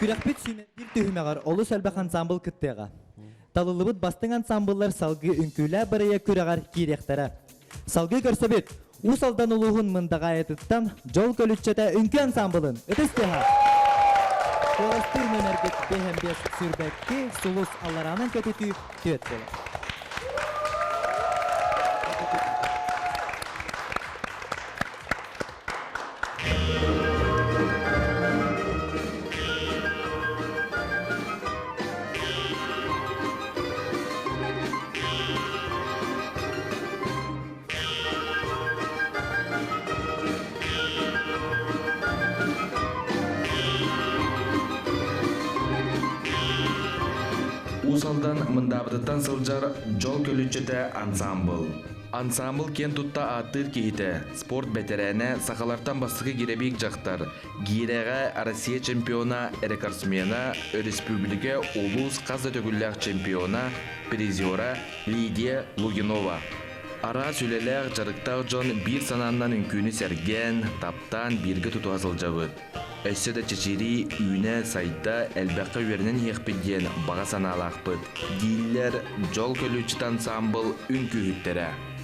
Күрэхпит сүүмэрдиир түһүмэҕэр олус элбэх ансаамбыл кыттыаҕа. Талыллыбыт бастыҥ ансаамбыллар салгыы үҥкүүлээх бырайыак күрэҕэр киириэхтэрэ. Салгыы көрсөбүт Уус Алдан улууһун Мындаҕаайытыттан Дьол көлүччэтэ үҥкүү ансаамбылын ытыс тыаһа! Куоластыыр нүөмэргит биэһэн биэс сүүрбэкки сулус аллараанан көтүтүү түөрт буолар. Уус Алдан Мындаабытыттан сылдьар Дьол көлүччэтэ ансаамбыл. Ансаамбыл киэн тутта ааттыыр киһитэ, спорт бэтэрээнэ, сахалартан бастакы гирэбиик дьахтар, гиирэҕэ Россия чемпиона, рекордсмена, өрөспүүбүлүкэ улуус хас да төгүллээх чемпиона, призера Лидия Лугинова. Араас үлэлээх, дьарыктаах дьон биир санааннан үҥкүүнү сэргээн, таптаан бииргэ тутуһа сылдьабыт. Өссө да чэчирии, үүнэ, сайда, элбэххэ үөрэнэн иһиэхпит диэн баҕа санаалаахпыт, дииллэр Дьол көлүччүт ансаамбыл үҥкүүһүттэрэ.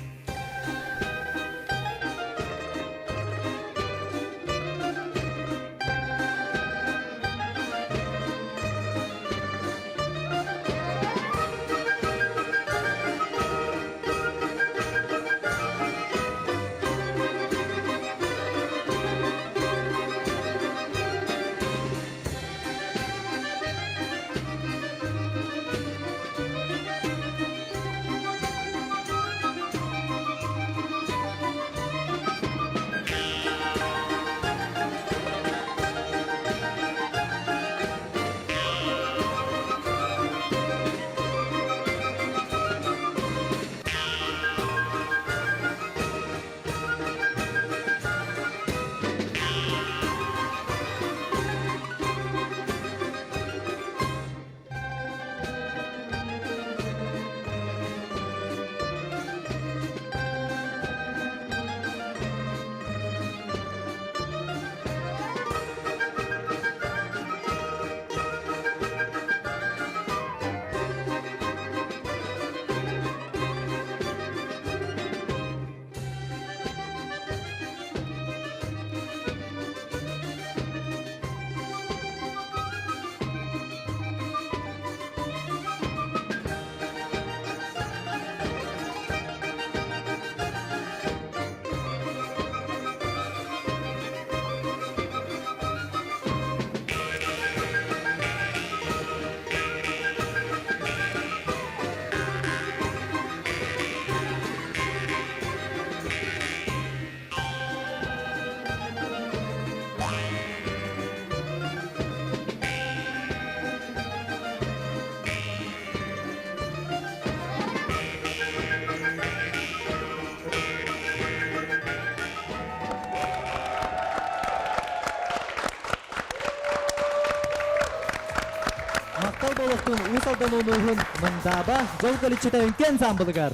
буолуохтун Уус Алдан улууһун Мындааба дьол көлүччэтэ үҥкүү ансаамбылыгар.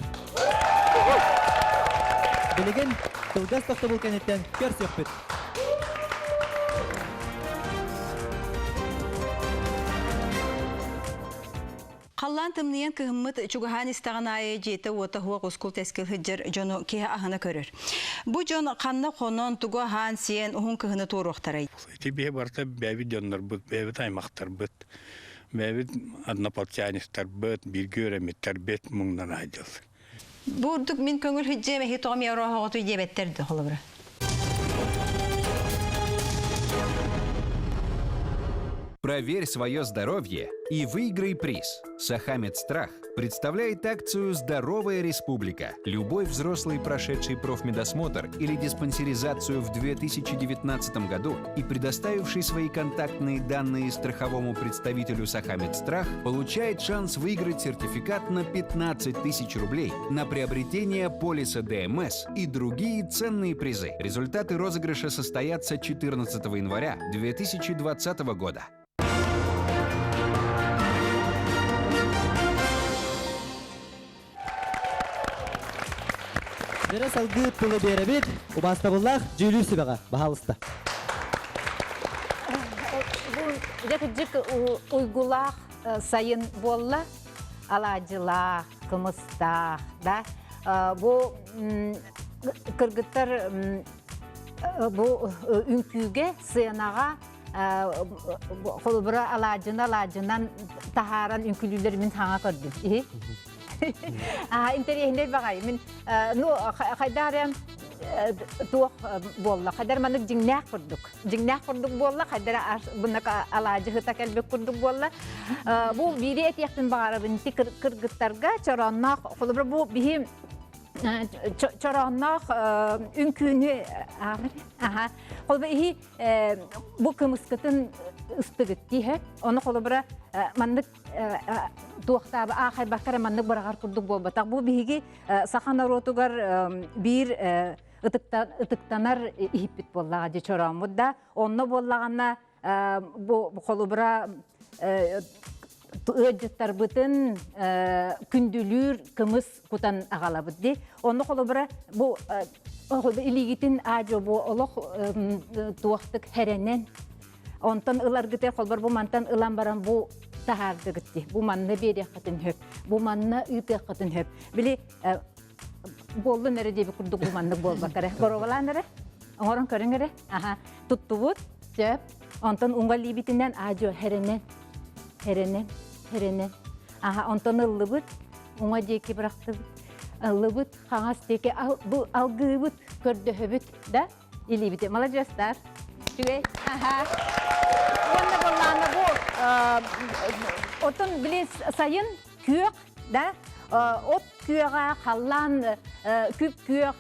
Билигин кылгас тохтобул кэнниттэн көрсүөхпүт. Халлаан тымныйан кыһыммыт чугаһаан истэҕин аайы дьиэтэ-уота суох ускул-тэскил сылдьар дьону киһи аһына көрөр. Бу дьон ханна хонон, тугу аһаан-сиэн уһун кыһыны туоруохтарай? Ити биһи барыта бэйэбит дьоннорбут, бэйэбит аймахтарбыт, бэйэбит однополчанецтарбыт, бииргэ үөрэммиттэрбит муҥнан аһдьыл. Бу ордук мин көҥүл хүддьиэм эһи тоҕом ярооһоҕотуй диэбэттэр да холобура. Проверь свое здоровье и выиграй приз. Сахамед Страх представляет акцию «Здоровая республика». Любой взрослый, прошедший профмедосмотр или диспансеризацию в 2019 году и предоставивший свои контактные данные страховому представителю Сахамед Страх, получает шанс выиграть сертификат на 15 тысяч рублей на приобретение полиса ДМС и другие ценные призы. Результаты розыгрыша состоятся 14 января 2020 года. Дьэрэ салгыы тылы биэрэбит, убаастабыллаах дьүүлүүр сүбэҕэ, баһаалыста. Бу дьэ кырдьык уйгулаах сайын буолла. Алаадьылаах, кымыстаах, да. Бу кыргыттар бу үҥкүүгэ, сценаҕа холобура алаадьыны алаадьынан таһааран үҥкүүлүүллэр мин хаҥа көрдүм. Интэриэһинэй баҕайы. Мин ну хайдах эрэ туох буолла хайдар маннык дьиҥнээх курдук дьиҥнээх курдук буолла хайдар бунна алаадьыһыта кэлбит курдук буолла бу биири этиэхпин баҕарабын ити кыргыттарга чороонноох холобура бу биһи чороонноох үҥкүүнү аха холобура иһи бу кымыскытын ыстыгыт диһэ ону холобура маннык туохтаабы аахайбакка эрэ маннык быраҕар курдук буолбатах. Бу биһиги саха норуотугар биир ытыктанар иһиппит буоллаҕа дьэ чорооммут да. Онно буоллаҕына бу холобура ыалдьыттарбытын күндүлүүр кымыс кутан аҕалабыт дии. Онно холобура бу илиигитин аадьо бу олох туохтук хэрэнэн Онтон ыларгытыгар холбор бу мантан ылан баран бу таһаардыгыт дии. Бу манна биэриэххитин сөп. Бу манна ыытыаххытын сөп. Били буоллун эрэ диэби курдук бу маннык буолбат эрэ. Боруобалаан эрэ. Оҥорон көрүҥ эрэ. Аха. Туттубут. Сөп. Онтон уҥа илиибитинэн аадьуо хэрэнэн. Хэрэнэн. Хэрэнэн. Аха. Онтон ыллыбыт. Уҥа диэки бырахтыбыт. Ыллыбыт. Хаҥас диэки бу алгыыбыт. Көрдөһөбүт. Да? Илиибити маладьыастар. Үчүгэй. Аха. Уонна боллаана бу отун били сайын күөх да от күөҕэ халлаан күп күөх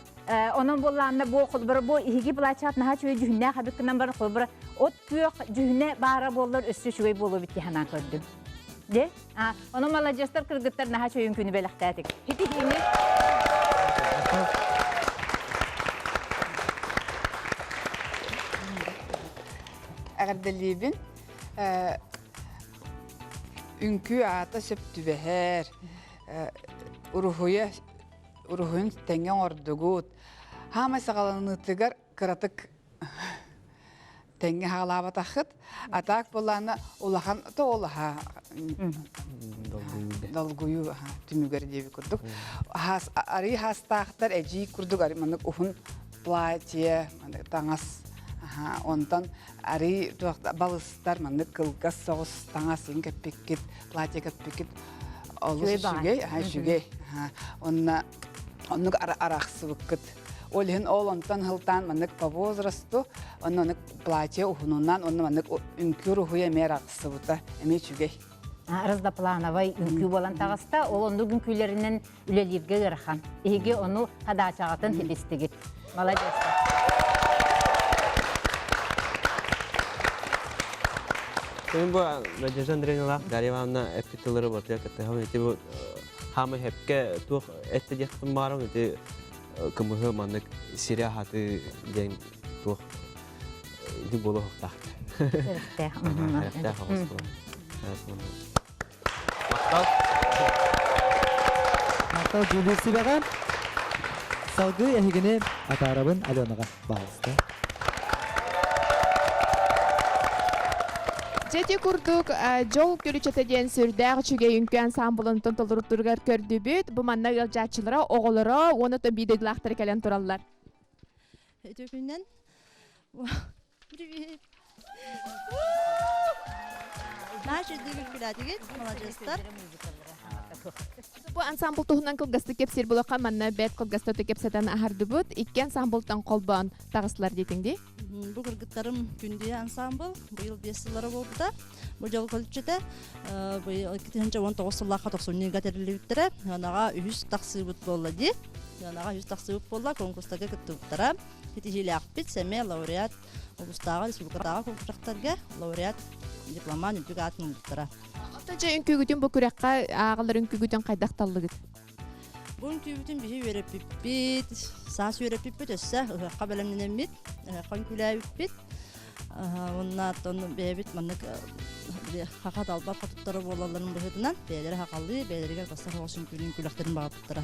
онон буоллаанна бу холбора бу иһиги былаачаат наһаа үчүгэй дьүһүннээх эбит гынан баран холбора от күөх дьүһүнэ баара буоллар өссө үчүгэй буолуо эбит дии санаан көрдүм. Де? А, ону маладьыастар кыргыттар наһаа үчүгэй күнү бэлэхтээтик. Хитиһиини. Эҕэрдэлиибин. Үҥкүү аата сөп түбэһэр. Уруһуйа уруһуйун тэҥҥэ оҥордугут. Хаамай саҕаланыытыгар кыратык тэҥҥэ хаалаабатаххыт. А так былаана улахан тоолаха долгуйуу түмүгэр диэби курдук. Арыы хаастаахтар эдьиий курдук маннык уһун платье, таҥас онтон арыы балыстар маннык кылгас соҕус таҥас иҥ кэппиккит, платье кэппиккит олус үчүгэй, үчүгэй. Онна оннук арахсыбыккыт. Ол иһин ол онтон сылтаан маннык по возрасту, онно оннук платье уһунунан, онно маннык үҥкүү уруһуйа эмиэ арахсыбыта, эмиэ үчүгэй. Разноплановай үҥкүү буолан таҕыста. Ол оннук үҥкүүлэринэн үлэлииргэ ыарахан. Эһиги ону хадаачаҕытын ситистигит. Молодецтар. Мен бу Надежда Андреевналаах Дарья Ивановна эппит тыллары барытыгар кыттыһабын. Ити бу хаамай хэпкэ туох этте диэхпин баарым ити кымыһы маннык сири аһатыы диэн туох ити буолуохтаах. Сэрэхтээх. Сэрэхтээх оҕус буолар. Махтал. Махтал дьүүлүүр сүбэҕэ. Салгыы эһигини атаарабын Аленаҕа баҕалыста. Дьэ ити курдук дьол күлүчэтэ диэн сүрдээх үчүгэй үҥкүү ансаамбылын толоруттарыгар көрдүбүт. Бу манна ыалдьааччылара, оҕолоро уонна биир дойдулаахтара кэлэн тураллар. Үтүө күнүнэн. Привет. Наша үчүгэй маладьыастар. Бу ансамбл туһунан кылгастык кэпсиир булакка манна бэт кылгастык кэпсэтэн аһардыбыт. Икки ансамблтан холбоон таҕыстылар диэтиҥ дии. Бу кыргыттарым Күндүйэ ансамбл быйыл 5 сыллара буолбута. Бу дьол көлүччэтэ быйыл 2019 сыллаахха тохсунньуга тэриллибиттэрэ. Ыанаҕа үһүс тахсыыбыт буолла дии. Ыанаҕа үһүс тахсыыбыт буолла, конкурстарга кыттыбыттара. Ситиһиилээхпит, сэмэ лауреат улуустааҕы республикатааҕы конкурстарга лауреат дипломан үрдүк аатын ылбыттара. Оттон дьэ үҥкүүгүтүн бу күрэххэ ааҕылар үҥкүүгүтүн хайдах таллыгыт? Бу үҥкүүбүтүн биһи үөрэппиппит, саас үөрэппиппит өссө ыһыахха бэлэмнэнэммит, ыһыахха үҥкүүлээбиппит. Уонна оттон бэйэбит маннык хаха талбар хотуттара буолалларын быһыытынан бэйэлэрэ хахалыы, бэйэлэригэр бастар соҕус үҥкүүнү үҥкүүлэхтэрин баҕарбыттара.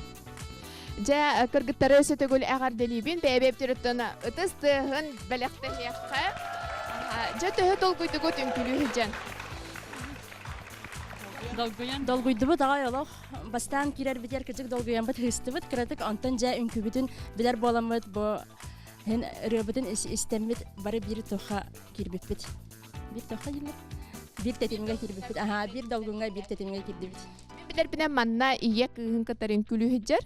Дьэ, кыргыттары өссө төгүл эҕэрдэлиибин. Бэйэбэптэрыттан ытыс тыаһын бэлэхтэһиэххэ. Дьэ, төһө долгуйдугут үҥкүүлүү сылдьан? Долгуйан. Долгуйдубут аҕай олох. Бастаан киирэрбитигэр кырдьык долгуйаммыт ыһыстыбыт кыратык онтон дьэ үҥкүүбүтүн билэр буоламмыт бу һин ырыабытын истэммит бары биир туохха киирбиппит. Биир туохха дииллэр? Биир тэтимҥэ киирбиппит. Аһаа, биир долгуҥҥа биир тэтимҥэ киирдибит. Мин билэрбинэн манна ийэ кыыһын кытары үҥкүүлүү сылдьар.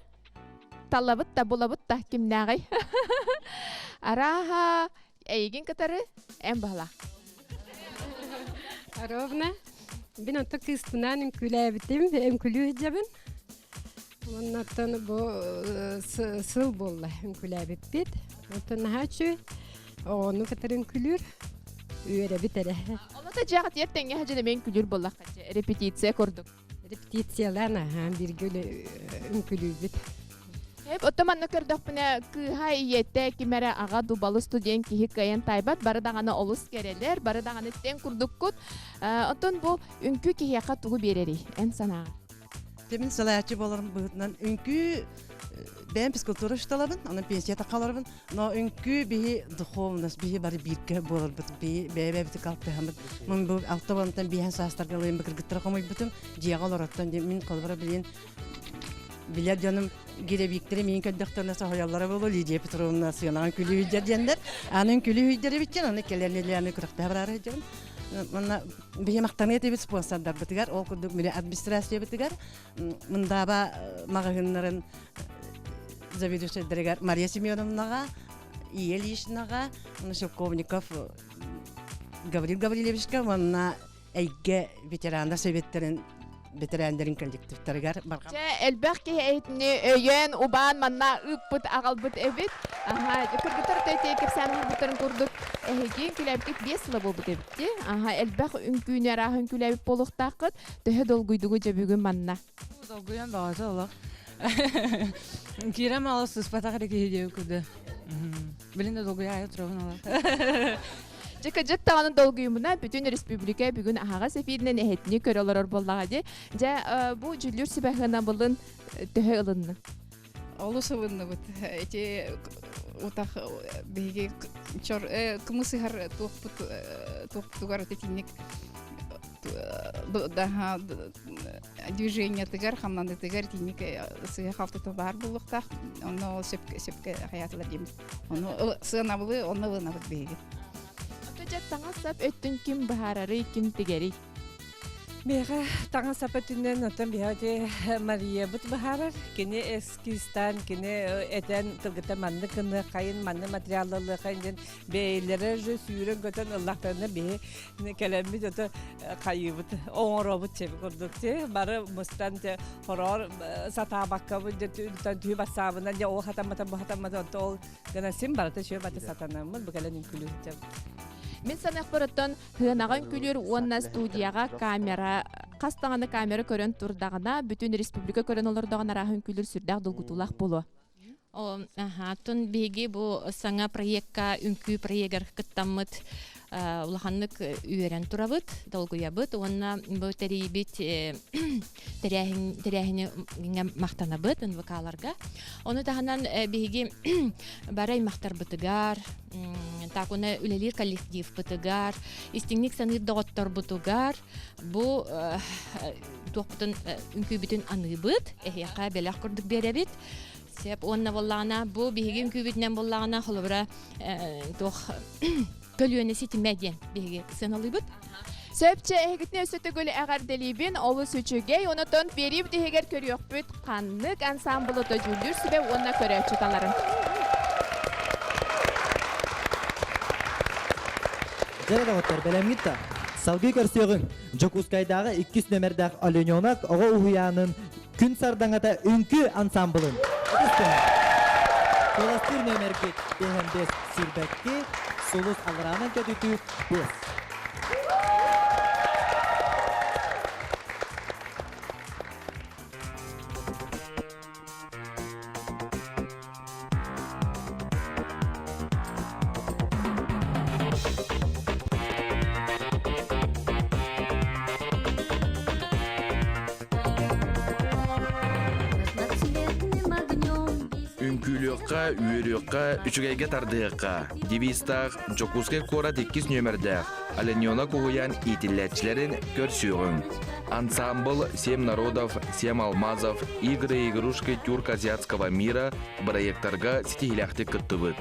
Талабыт да булабыт да кимнээҕий? Арааһа эйигин кытары эн баһылаах. Ровно. Мин онто кыыспынаан үҥкүүлээбитим, үҥкүлүү сылдьабын. Уонна оттон бу сыл буолла үҥкүүлээбиппит. Оттон наһаа үчүгэй. Оҕону кытары үҥкүлүүр үөрэбит эрэ. Оното дьиэҕитигэр тэҥҥэ сылдьан эмиэ үҥкүлүүр буоллахха репетиция курдук. Репетициялаан аһаан бииргэ үҥкүлүүбүт. Эп, оттон манна көрдөхпүнэ, кыыһа ийэтэ ким эрэ аҕа дубалы студент киһи кыайан таайбат, бары даҕаны олус кэрэлэр, бары даҕаны тэҥ курдуккут. Оттон бу үҥкүү киһиэхэ тугу биэрэрий, эн санааҕар? Мин салайааччы буоларым быһыытынан үҥкүү бэйэм физкультура учууталабын, онон пенсия тахаларбын, но үҥкүү биһи духовность, биһи бары бииргэ буоларбыт, биһи бэйэ-бэйэбитин калтыһаммыт. Мин бу алта уонтан биэһэн саастарга ылыйын кыргыттара хомуйбутум, дьиэҕэ олороттон мин холобура билин билэр дьонум гиревиктери миин көрдөхтөрүнэ соһуйаллара буолуо Лидия Петровна сыанаҕын күлүүһүйдэр диэннэр аны күлүүһүйдэр эбит аны кэлэн аны күрэхтэһэ бараары сылдьабын манна биһи махтаныа этибит спонсордарбытыгар ол курдук мини администрациябытыгар Мындааба маҕаһыыннарын заведующайдарыгар Мария Семеновнаҕа Ия Ильичнаҕа Шелковников Гаврил Гаврильевичка уонна эйгэ ветерандар советтарын бэтэрээннэрин коллективтарыгар барҕа Дьэ, элбэх киһи эһитини өйөөн, убаан манна ыыппыт, аҕалбыт эбит. Аха, кыргыттар төтөй кэпсээн оҥорбуттарын курдук эһиги үҥкүүлээбиккит биэс сыла буолбут эбит дии. Аха, элбэх үҥкүүнү арааһы үҥкүүлээбит буолуохтааххыт. Төһө долгуйдугу дьэ бүгүн манна? Долгуйан баҕата олох. Киирэн мало сыспатах эрэ киһи диэбит курдук. Билин да долгуйа турабын олох. Дьэ, кыдьык даҕаны долгуйумуна бүтүн республика бүгүн аһаҕас эфиринэн эһэтини көрө олорор буоллаҕа дии. Дьэ, бу дьүллүүр сүбэ сыанабылын төһө ылынныҥ? Олус ылынныбыт. Ити утах биһиги чор кымыс ыһар туохпут туохпутугар итинник движениятыгар, хамнанытыгар итинник сыһа халтыта баар буолуохтаах. Онно ол сөпкө сөпкө хайаатылар диэмит. Ону сыанабылы онно ылынабыт биһиги. Ото таҥас-сап өттүн ким быһаарарый, ким тигэрий? Миэхэ таҥас-сап өттүнэн оттон биһиги Мариябыт быһаарар. Кини эскизтаан, кини этэн кыргыта маннык гыныаххайын, маннык материаллалыаххайын диэн бэйэлэрэ же сүүрэн-көтөн ыллахтарына биһи кэлэммит ото хайыыбыт оҥоробут чэби курдук ти бары мустан те хороор сатаабаккабыт дьэ түһү бассаабынан дьэ ол хатаммата бу хатаммата онто ол гына син барыта сүө баты сатанаммыт бу кэлэн үҥкүлүүр Мин саныахпар оттон Сыанаҕа үҥкүүлүүр уонна студияҕа камера хас даҕаны камера көрөн турдаҕына бүтүн республика көрөн олордоҕуна арааһы үҥкүүлүүр сүрдээх долгутуулаах буолуо. Аха, тун биһиги бу саҥа проекка үҥкүү проегар кыттаммыт. Улаханнык үөрэн турабыт, долгуйабыт уонна бу тэрийбит тэрээһини махтанабыт НВК-ларга. Ону таһынан биһиги бары аймахтарбытыгар, так уна үлэлиир коллективпытыгар, истиҥник саныыр доҕотторбутугар бу туохпутун үҥкүүбүтүн аныыбыт, эһиэхэ бэлэх курдук биэрэбит. Сеп уонна буоллаҕына бу биһиги үҥкүүбүтүнэн буоллаҕына холобура туох көлүөнэ ситимэ диэн биһиги сыаналыыбыт. Сөпчө эһигитин өссө төгүл эҕэрдэлиибин, олус үчүгэй, онотон биэриибит иһигэр көрүөхпүт ханнык ансаамбылы дьүүллүүр сүбэ уонна көрөөччү таларын. Дьэ, доҕоттор, бэлэмҥит да? Салгыы көрсүөҕүҥ. Дьокуускайдааҕы иккис нүөмэрдээх Олененок оҕо уһуйаанын Күн сардаҥата үҥкүү ансамблын. Куоластыыр нүөмэргит 55 сүүрбэкки, сулус аллараанан көтүтүү 5. Үҥкүүлүөххэ, үөрүөххэ, үчүгэйгэ тардыһыахха. Девизтаах Дьокуускай куорат иккис нүөмэрдээх Олененок уһуйаан иитиллээччилэрин көрсүөҕүҥ. Ансамбл «Семь народов, семь алмазов. Игры и игрушки тюрко-азиатского мира» бырайыактарга ситиһиилээхтик кыттыбыт.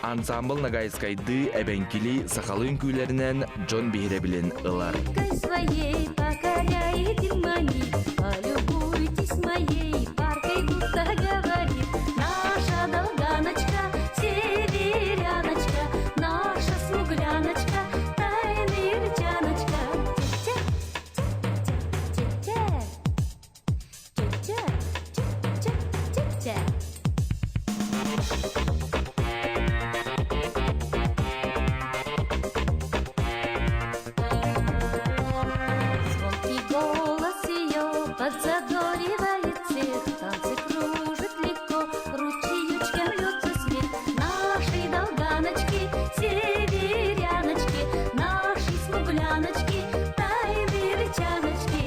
Ансамбл нагайскайдыы, эбэҥкилии, сахалыы үҥкүүлэринэн дьон биһирэбилин ылар. своей покоряет мани, полюбуйтесь моей паркой, будто говорит наша долганочка, северяночка, наша смугляночка, тайный рчаночка. Тя-тя, тя-тя, тя-тя, тя-тя. Звонкий голос ее подзадоривает всех, Танцы кружит легко, ручеечком льется смех. Наши долганочки, северяночки, Наши смугляночки, тайны речаночки.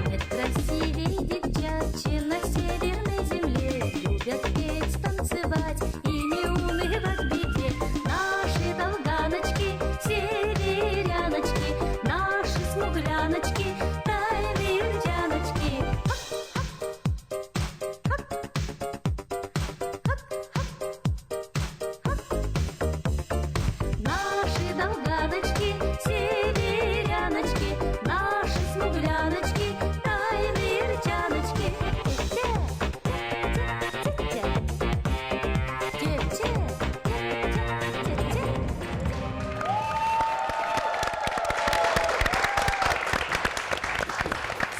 Нет красивей девчат, чем на северной земле. Любят петь, танцевать и не унывать в беде. Наши долганочки, северяночки, наши смугляночки, тайные рчаночки. Наши долганочки, северяночки, наши смугляночки, тайные рчаночки. Те-те, те-те, те-те,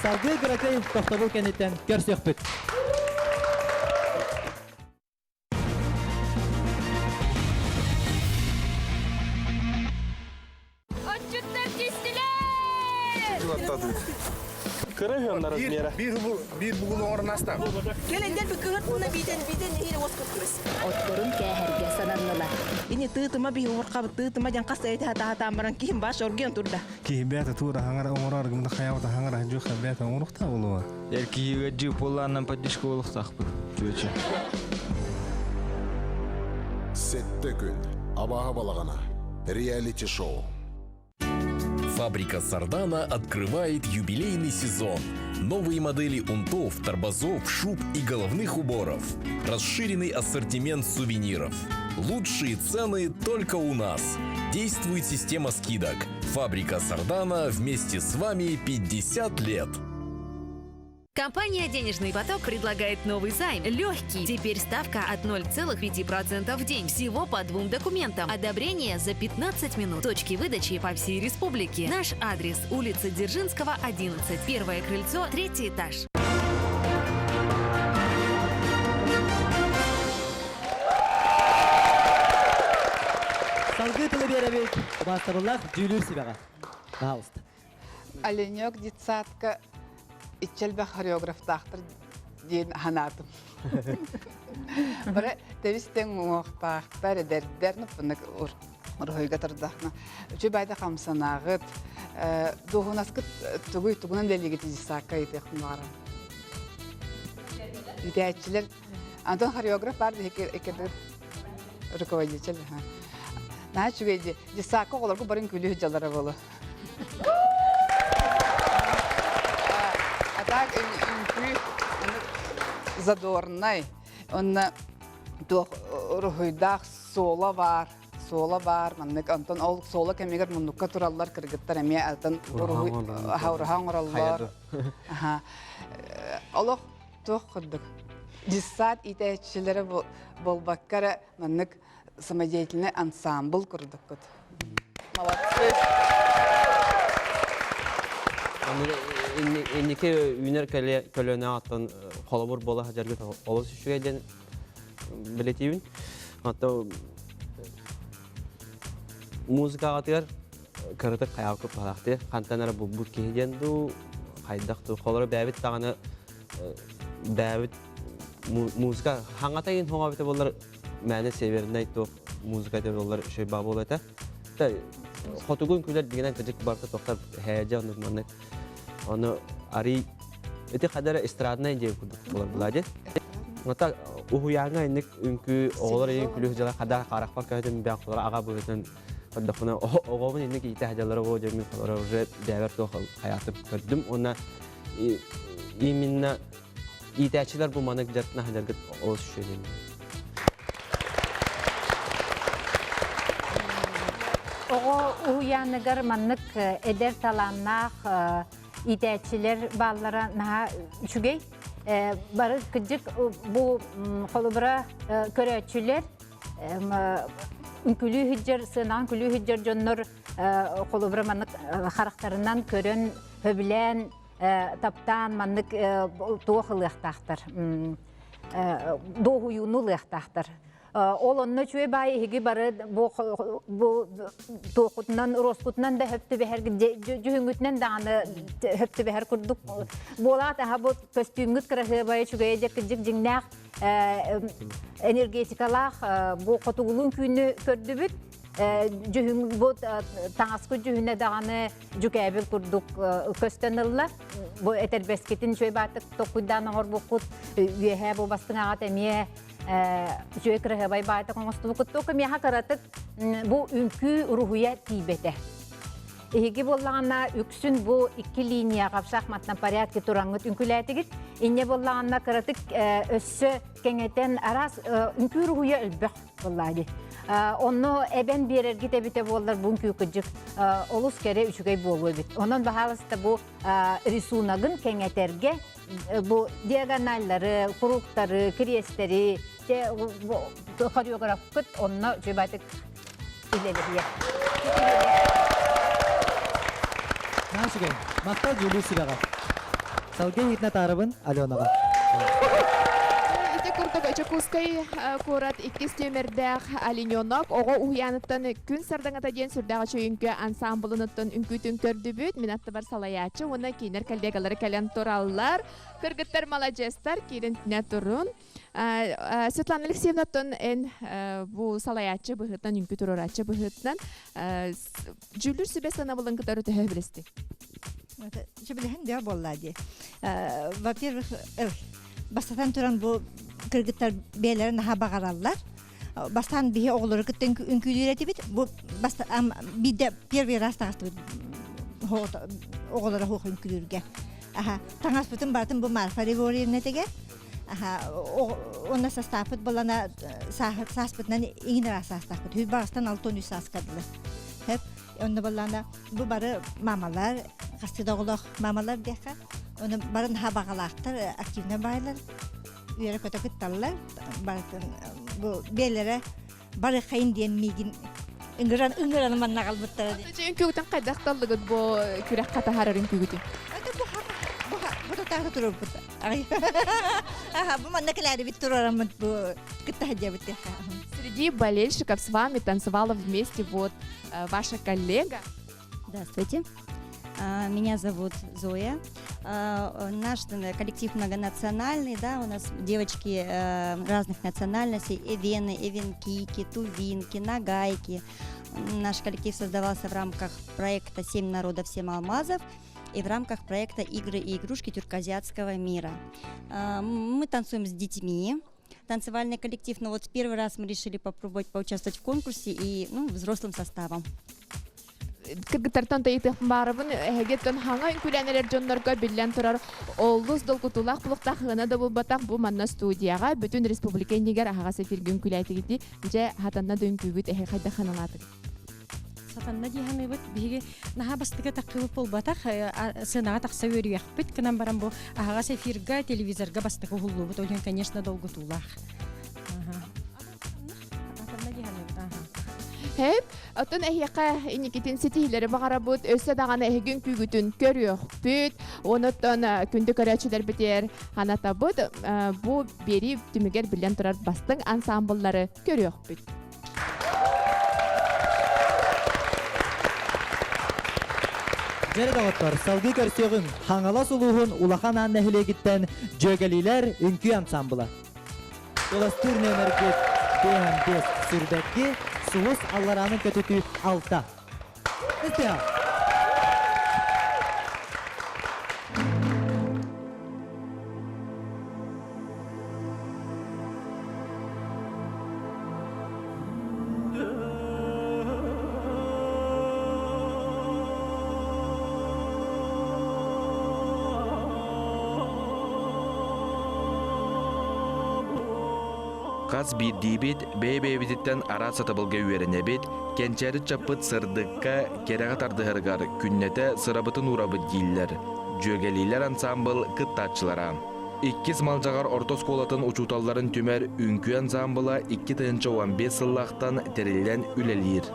Салгыы кыракый тохтобул кэнниттэн көрсүөхпүт. Отчуттар түстүлэр! Кыра үһү размера. Биир биир бугул оҥорон аста. Кэлендер быкыһыт муна биитен биитен иһире уоскут күрүс. Отторун кээһэргэ сананнылар. Ини тыытыма биһи уурхабыт тыытыма дьан хас эти хатаатаан баран киһим баш оргион турда. Киһи бэйэтэ туура хаҥара оҥорор гымда хайаабыта хаҥара дьуха бэйэтэ оҥоруохтаах буолуо. Эр киһигэ дьип буоллааннан поддержка буолуохтаахпыт. Чүөчэ. Сэттэ күн. Абааһы балаҕана. Реалити-шоу. Фабрика Сардана открывает юбилейный сезон. Новые модели унтов, торбозов, шуб и головных уборов. Расширенный ассортимент сувениров. Лучшие цены только у нас. Действует система скидок. Фабрика Сардана вместе с вами 50 лет. Компания «Денежный поток» предлагает новый займ. Легкий. Теперь ставка от 0,5% в день. Всего по двум документам. Одобрение за 15 минут. Точки выдачи по всей республике. Наш адрес – улица Дзержинского, 11. Первое крыльцо, третий этаж. Салгыы тылы биэрэбит убаастабыллаах дьүүлүүр сүбэҕэ. Пожалуйста. Оленек детсадка иччэлбэх хореографтаахтар. диэн ханаатым. Бары тэбис-тэҥ уҥуохтаахтар, эдэрдэр, нуппуннук уруһуйга турдахна. Үчү байда хамсанааҕыт, дуоһунаскыт тугуй тугунан үлэлиигит дьыссаакка ыйытыахпын баҕарам. Үтээччилэр Антон хореограф бар икки руководитель. Наһаа үчүгэй дии. Дьыссаакка оҕолорго барын күлүү дьалара буолу. А так үҥкүү задорнай. Онно туох уруһуйдаах суола баар суола баар маннык онтон ол суола кэмигэр муннукка тураллар кыргыттар эмиэ атын уруһуй уруһа оҥороллор олох туох курдук дьыссаат иитээччилэрэ буолбакка эрэ маннык самодеятельный ансамбль курдуккут. Молодцы! Инники үүнэр көлүөнэ оттон холобур буола сылдьаргыт олус үчүгэй диэн бэлиэтиибин. Оттон музыкаҕытыгар кыратык хайаакы палаахтыыр хантан эрэ булбут киһи диэн дуу хайдах дуу холоро бэйэбит даҕаны бэйэбит музыка хаҥата иһин хоҥообута буоллар мээнэ севернай туох музыка этэ буоллар үчүгэй баа буолуо этэ хотугун күлэр дигинэн кыдьык барыта тохтор һээдьэ оннук маннык ону арый ити хадара эстраднай диэн курдук буолар була Ота уһуйааҥҥа инник үҥкүү оҕолор ийин күлүү дьала хада харахпар көһөтүн бээх холор аҕа быһытын көрдөхпүнэ оҕобун инник иитэ сылдьаллара буолуо диэммин холоро уже бэйэбэр туох хайаатым көрдүм уонна именно иитээччилэр бу манык дьарыктана сылдьаргыт олус үчүгэй Оҕо уһуйааныгар маннык эдэр талааннаах иитээччилэр бааллара наһаа үчүгэй. Бары кырдьык бу холобура көрөөччүлэр үҥкүлүү сылдьар, сыанаҕын күлүү сылдьар дьоннор холобура маннык харахтарынан көрөн, сөбүлээн таптаан маннык туох ылыахтаахтар дуоһуйууну ылыахтаахтар ол онно үчүгэй баай иһиги бары бу бу туохутунан роскутунан да хөп түбэһэр дьүһүҥҥүтүнэн даҕаны хөп түбэһэр курдук буолаат аха бу көстүүмҥүт кыраһыабай үчүгэйэ дьэ кырдьык дьиҥнээх энергетикалаах бу хотугулуун түүнү көрдүбүт дьүһүн бу таҥаскыт дьүһүнэ даҕаны дьүкээбил курдук көстөн ылла. Бу этэрбэскитин үчүгэй баатык токуйдаан оҥорбуккут үөһээ бу бастыҥаҕат эмиэ үчүгэй кыраһыабай баайтык оҥостубуккут. Только миэхэ кыратык бу үҥкүү уруһуйа тиийбэтэ. Эһиги буоллаҕына үксүн бу икки линияҕа в шахматном порядке тураҥҥыт үҥкүүлээтигит. Инньэ буоллаҕына кыратык өссө кэҥэтэн араас үҥкүү уруһуйа элбэх буоллаа дии. Онно эбэн биэрэргит эбитэ буоллар бу үҥкүү кырдьык олус кэрэ үчүгэй буолуо эбит. Онон баһаалыста бу рисуногын кэҥэтэргэ бу диагоналлары, кругтары, кириэстэри хореографпыт онно үчүгэйдик үлэлэһиэ. Наһаа үчүгэй. Махтал Дьулуу сүбэҕэ. Салгыы иһитинэ таарабын Аленаҕа. Ити курдук Дьокуускай куорат иккис нүөмэрдээх Олененок оҕо уһуйааныттан Күн сардаҥата диэн сүрдээх үчүгэй үҥкүү ансаамбылыныттан үҥкүүтүн көрдүбүт. Мин аттыбар салайааччы уонна кинилэр коллегалара кэлэн тураллар. Кыргыттар маладьыастар, киирэн түнэ турун. Светлана Алексеевнаттан эн бу салайааччы быһыытынан, үҥкүү туруорааччы быһыытынан дьүүллүүр сүбэ сыанабылын кытары төһө билистиҥ? Сөбүлэһэн бөҕө буолла дии. Во-первых, бастатан туран бу кыргыттар бэйэлэрин наһаа баҕараллар. Бастаан биһи оҕолору кытта үҥкүүлүүр этибит. Бу биирдэ первый раз таҕыстыбыт оҕолоро суох үҥкүүлүүргэ. Аха, таҥаспытын барытын бу Марфа Григорьевна этигэ. Аха, уонна састааппыт балана сааспытынан иҥин араас саастаахпыт. Үс баҕастан 63 сааска дылы. Хэп, онно баллана бу бары мамалар, хасты да оҕолоох мамалар диэххэ. Оны бары наһаа баҕалаахтар, активно баайлар. Үөрэ-көтө кытталлар. Барытын бу бээлэрэ бары хайын диэн миигин ыҥыран ыҥыран манна аҕалбыттара. Үҥкүүгүтүн хайдах таллыгыт бу күрэххэ таһаарар үҥкүүгүтүн? Бу тутаахы турурбут. Бу манна кэлээрибит турараммыт бу кытта сылдьабыт Среди болельщиков с вами танцевала вместе вот ваша коллега. Здравствуйте. Меня зовут Зоя. Наш коллектив многонациональный, да, у нас девочки разных национальностей, эвены, эвенкийки, тувинки, нагайки. Наш коллектив создавался в рамках проекта «Семь народов, семь алмазов» и в рамках проекта «Игры и игрушки тюркоазиатского мира». Мы танцуем с детьми, танцевальный коллектив, но вот первый раз мы решили попробовать поучаствовать в конкурсе и ну, взрослым составом. Кыргыттартан тайытыахпын баарабын эһэгеттэн хаҥа үҥкүүлээн эрэр дьоннорго биллэн турар олус долгутуулаах булуктаах ыана да булбатах бу манна студияҕа бүтүн республика иннигэр аһаҕас эфиргэ үҥкүүлээтигити дьэ хатанна да үҥкүүгүт эһэ хайдах ханалаатыгыт Сатанна дии саныыбыт. Биһиги наһаа бастакы таххыбыт буолбатах, сыанаҕа тахса үөрүйэхпит гынан баран бу аһаҕас эфирга, телевизорга бастакы уһуллубут. Ол иһин, конечно, долгутуулаах. Хэп, оттон эһиэхэ инникитин ситиһиилэри баҕарабыт, өссө даҕаны эһиги үҥкүүгүтүн көрүөхпүт. Онуттан күндү көрөөччүлэрбитигэр ханатабыт. Бу биэрии түмүгэр биллэн турар бастыҥ ансаамбыллары көрүөхпүт. Дьэрэ доҕоттор, салгыы көрсүөҕүҥ Хаҥалас улууһун Улахан Аан нэһилиэгиттэн Дьүөгэлиилэр үҥкүү ансаамбыла. Кыластыыр нүөмэргит 55 сүрбэкки, сулус аллараанын көтүтүү 6. Истиһа! Хас биирдиибит бэйэ-бэйэбититтэн араас сатабылга үөрэнэбит, кэнчээри чаппыт сырдыкка, кэрэҕэ тардыһарыгар күннэтэ сырабытын уурабыт дииллэр Дьүөгэлиилэр ансаамбыл кыттааччылара. Иккис Малдьаҕар орто оскуолатын учууталларын түмэр үҥкүү ансаамбыла 2015 сыллаахтан тэриллэн үлэлиир.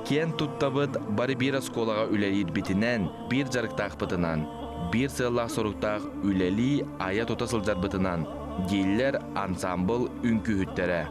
Киэн туттабыт бары биир оскуолаҕа үлэлиирбитинэн, биир дьарыктаахпытынан, биир сыаллаах-соруктаах үлэлии, айа-тута сылдьарбытынан, дииллэр ансаамбыл үҥкүүһүттэрэ.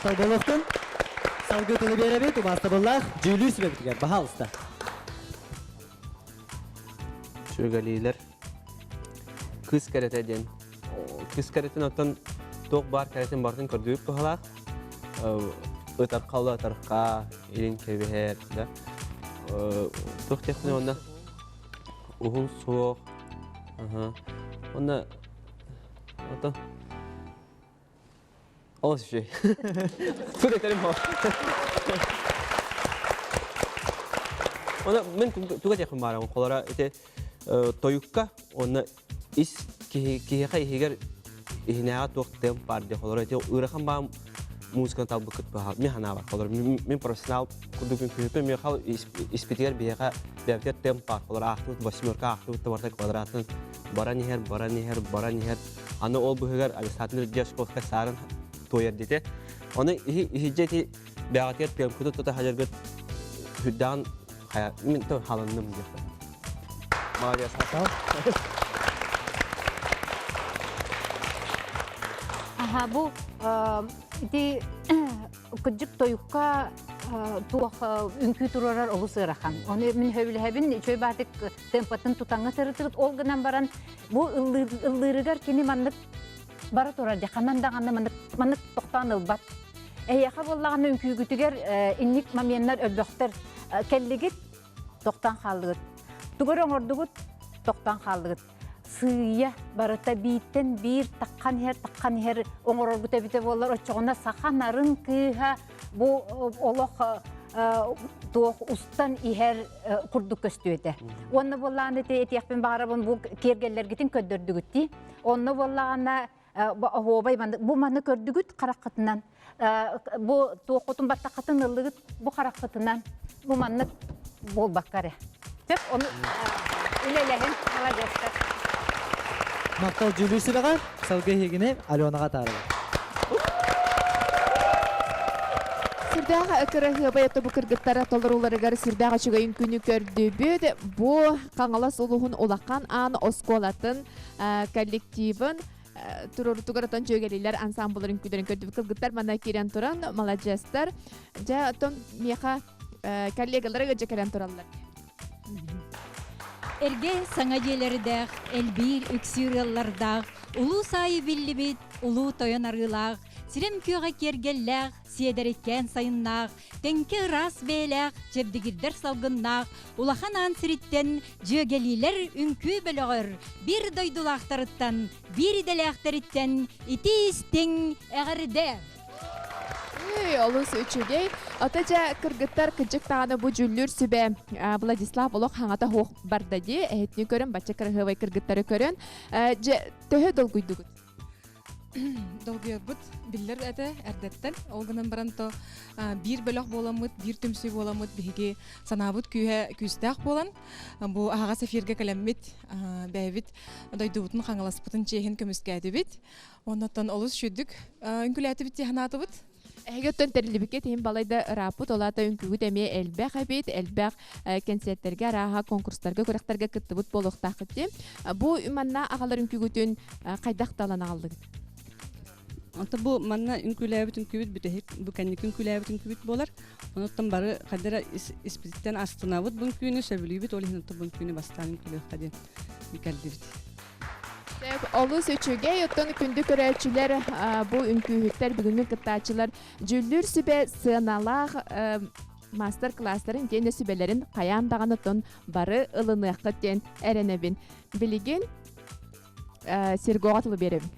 Махтал буолуохтун. Салгыы тылы биэрэбит, убаастабыллаах дьүүллүүр сүбэбитигэр, баһаалыста. Сүөгэлиилэр кыыс кэрэтэ диэн. Кыыс кэрэтин оттон туох баар кэрэтин барытын көрдүүр туһалаах. Ытарха ытарха, илин кэбиһэр, да. Туох диэхпинэ онно уһун суох. Онно ото Олус үчүгэй. Тур этэрим ол. Оны мен туга диэхпин баарабын холора ити тойукка онно ис киһиэхэ иһигэр иһинээҕэ туох темп баар диэх холоро ити ыарахан баам музыканы талбыккыт баһа мен ханаабар холор мен профессионал курдук күнкүһүппүн мен хал испитигэр биһиэхэ бэбитер темп баар холор аахтыбыт восьмерка аахтыбыт да барыта квадратын баран иһэр баран иһэр баран иһэр Аны ол быһыгар Александр Дьячковскай саарын туойар дите. Оны иһидже ити бэҕэтигэр тыамкыты тута хадьаргыт хүрдэҕин хайа мин то халанным диэхпин. Молодец. Аха бу ити кырдьык тойукка туох үҥкүү турарар олус ыарахан. Оны мин сөбүлэһэбин үчүгэй баатык темпатын тутаҥҥа сырытыгыт ол гынан баран бу ыллыырыгар кини маннык бара турар дьэ ханан даҕаны маннык маннык тохтоон ылбат. Эһиэхэ буоллаҕына үҥкүүгүтүгэр инник моменнар өлбөхтөр кэллигит тохтоон хааллыгыт. Тугу эрэ оҥордугут тохтоон хааллыгыт. Сыыйа барыта бииртэн биир таххан иһэр таххан иһэр оҥороргут эбитэ буоллар оччоҕуна саха нарын кыыһа бу олох туох устан иһэр курдук көстүө этэ. Уонна буоллаҕына ити этиэхпин баҕарабын бу киэргэллэргитин көрдөрдүгүт дии. Онно буоллаҕына оһуобай бу маны көрдүгүт хараххытынан бу туоххутун баттаххытын ыллыгыт бу хараххытынан бу маннык буолбакка эрэ. Сөп ону үлэлэһин молодецтар. Махтал дьүүлүүр сүбэҕэ салгыы эһигини Аленаҕа атаарабын. Сүрдээх кыраһыабай ото бу кыргыттара толорууларыгар сүрдээх үчүгэй үҥкүүнү көрдүбүт. Бу Хаҥалас улууһун Улахан Аан оскуолатын коллективын туруорутугар отон дьүөгэлиилэр ансамбларын үҥкүүлэрин көрдүбүт. Кыргыттар манна киирэн туран маладьыастар. Дьэ, оттон миэхэ коллегалара ыдьа кэлэн тураллар. Эргэ саҥа дьиэлэрдээх, элбиир үксүүр ыаллардаах, улуус аайы биллибит улуу тойон арыылаах, сирэм күөҕэ киэргэллээх, сиэдэриккээн сайыннаах, тэҥкэ ыраас бэйэлээх, чэбдигирдэр салгыннаах, улахан аан сириттэн дьүөгэлиилэр үҥкүү бөлөҕөр биир дойдулаахтарыттан, биир идэлээхтэриттэн итии-истиҥ эҕэрдэ! Олус үчүгэй. Ото дьэ кыргыттар кыдьык даҕаны бу дьүүллүүр сүбэ Владислав олох хаҥата суох барда дии. Эһитини көрөн, бачча кыраһыабай кыргыттары көрөн. Дьэ, төһө долгуйдугут? Долгуйарбыт биллэр этэ эрдэттэн. Ол гынан баран то биир бөлөх буоламмыт, биир түмсүү буоламмыт биһиги санаабыт күүһэ күүстээх буолан бу аһаҕас эфиргэ кэлэммит бэйэбит дойдубутун хаҥаласпытын чиэһин көмүскээтибит. Оннуттан олус үчүгдүк үҥкүүлээтибит дии санаатыбыт. Эһиги оттон тэриллибиккэ тиһин балайда ырааппыт, ол аата үҥкүүгүт эмиэ элбэх эбит, элбэх кэнсиэртэргэ, арааһа конкурстарга, күрэхтэргэ кыттыбыт буолуохтааххыт дии. Бу манна аҕалар үҥкүүгүтүн хайдах талан аҕаллыгыт? Онто бу манна үҥкүүлээбит үҥкүүбүт бүтэһик бу кэнники үҥкүүлээбит үҥкүүбүт буолар. Онуттан бары хайдара испититтэн астынабыт бу үҥкүүнү сөбүлүүбүт, ол иһин оттон бу үҥкүүнү бастаан үҥкүүлүөххэ диэн кэллибит. Олус үчүгэй, оттон күндү көрөөччүлэр, бу үҥкүүһүттэр, бүгүҥҥү кыттааччылар дьүүллүүр сүбэ сыаналаах мастер-класстарын итиэннэ сүбэлэрин хайаан даҕаны оттон бары ылыныаххыт диэн эрэнэбин. Билигин Сергоҕа тылы биэрэбин.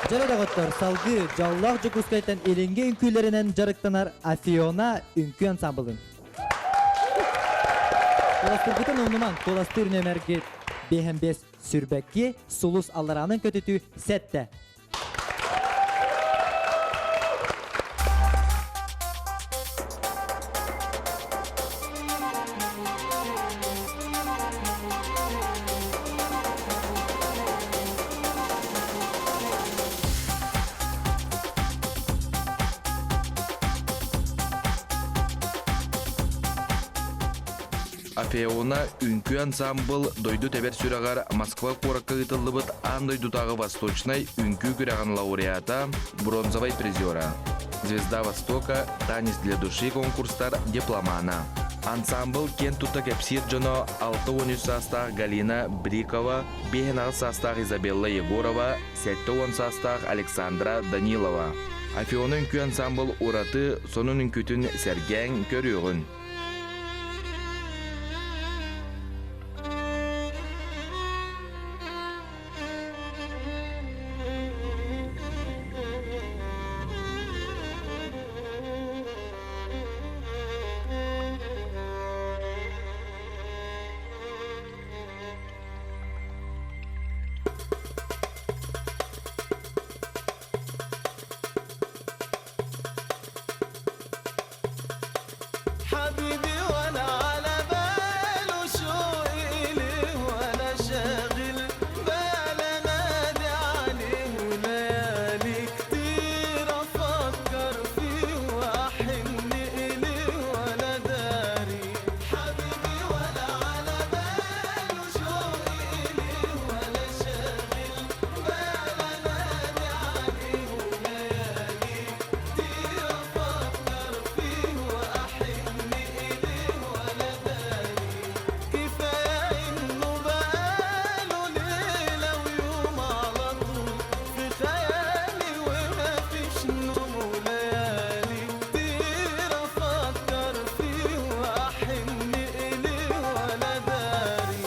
Дьэ доҕоттор, салгыы дьоллоох Дьокуускайтан илиҥҥи үҥкүүлэринэн дьарыктанар Афиона үҥкүү ансамблын. Куоластыыргытын умнумаҥ, куоластыыр нүөмэргит биэһэн биэс сүрбэкки, сулус аллараанын көтүтүү сэттэ. Афеона үҥкүү ансаамбыл дойду тэбэр сүрэҕэр Москва куоракка ыытыллыбыт аан дойдутааҕы Восточнай үҥкүү күрэҕин лауреата, бронзовай призера. Звезда Востока, Танец для души конкурстар дипломана. Ансаамбыл киэн тутта кэпсиир дьоно 63 саастаах Галина Брикова, 58 саастаах Изабелла Егорова, 70 саастаах Александра Данилова. Афиона үҥкүү ансаамбыл ураты сонун үҥкүүтүн сэргээҥ көрүөҕүн. حبيبي وانا على باله شوقي ليه وانا شاغل بال انادي عليه وليالي كتير افكر فيه واحن اليه وانا داري حبيبي وانا على باله شوقي ليه وانا شاغل بال انادي عليه وليالي كتير افكر فيه واحن اليه وانا داري كفايه انه بقاله ليله ويوم على طول في خيالي وما فيش نوم وليالي كتير افكر فيه واحن اليه وانا داري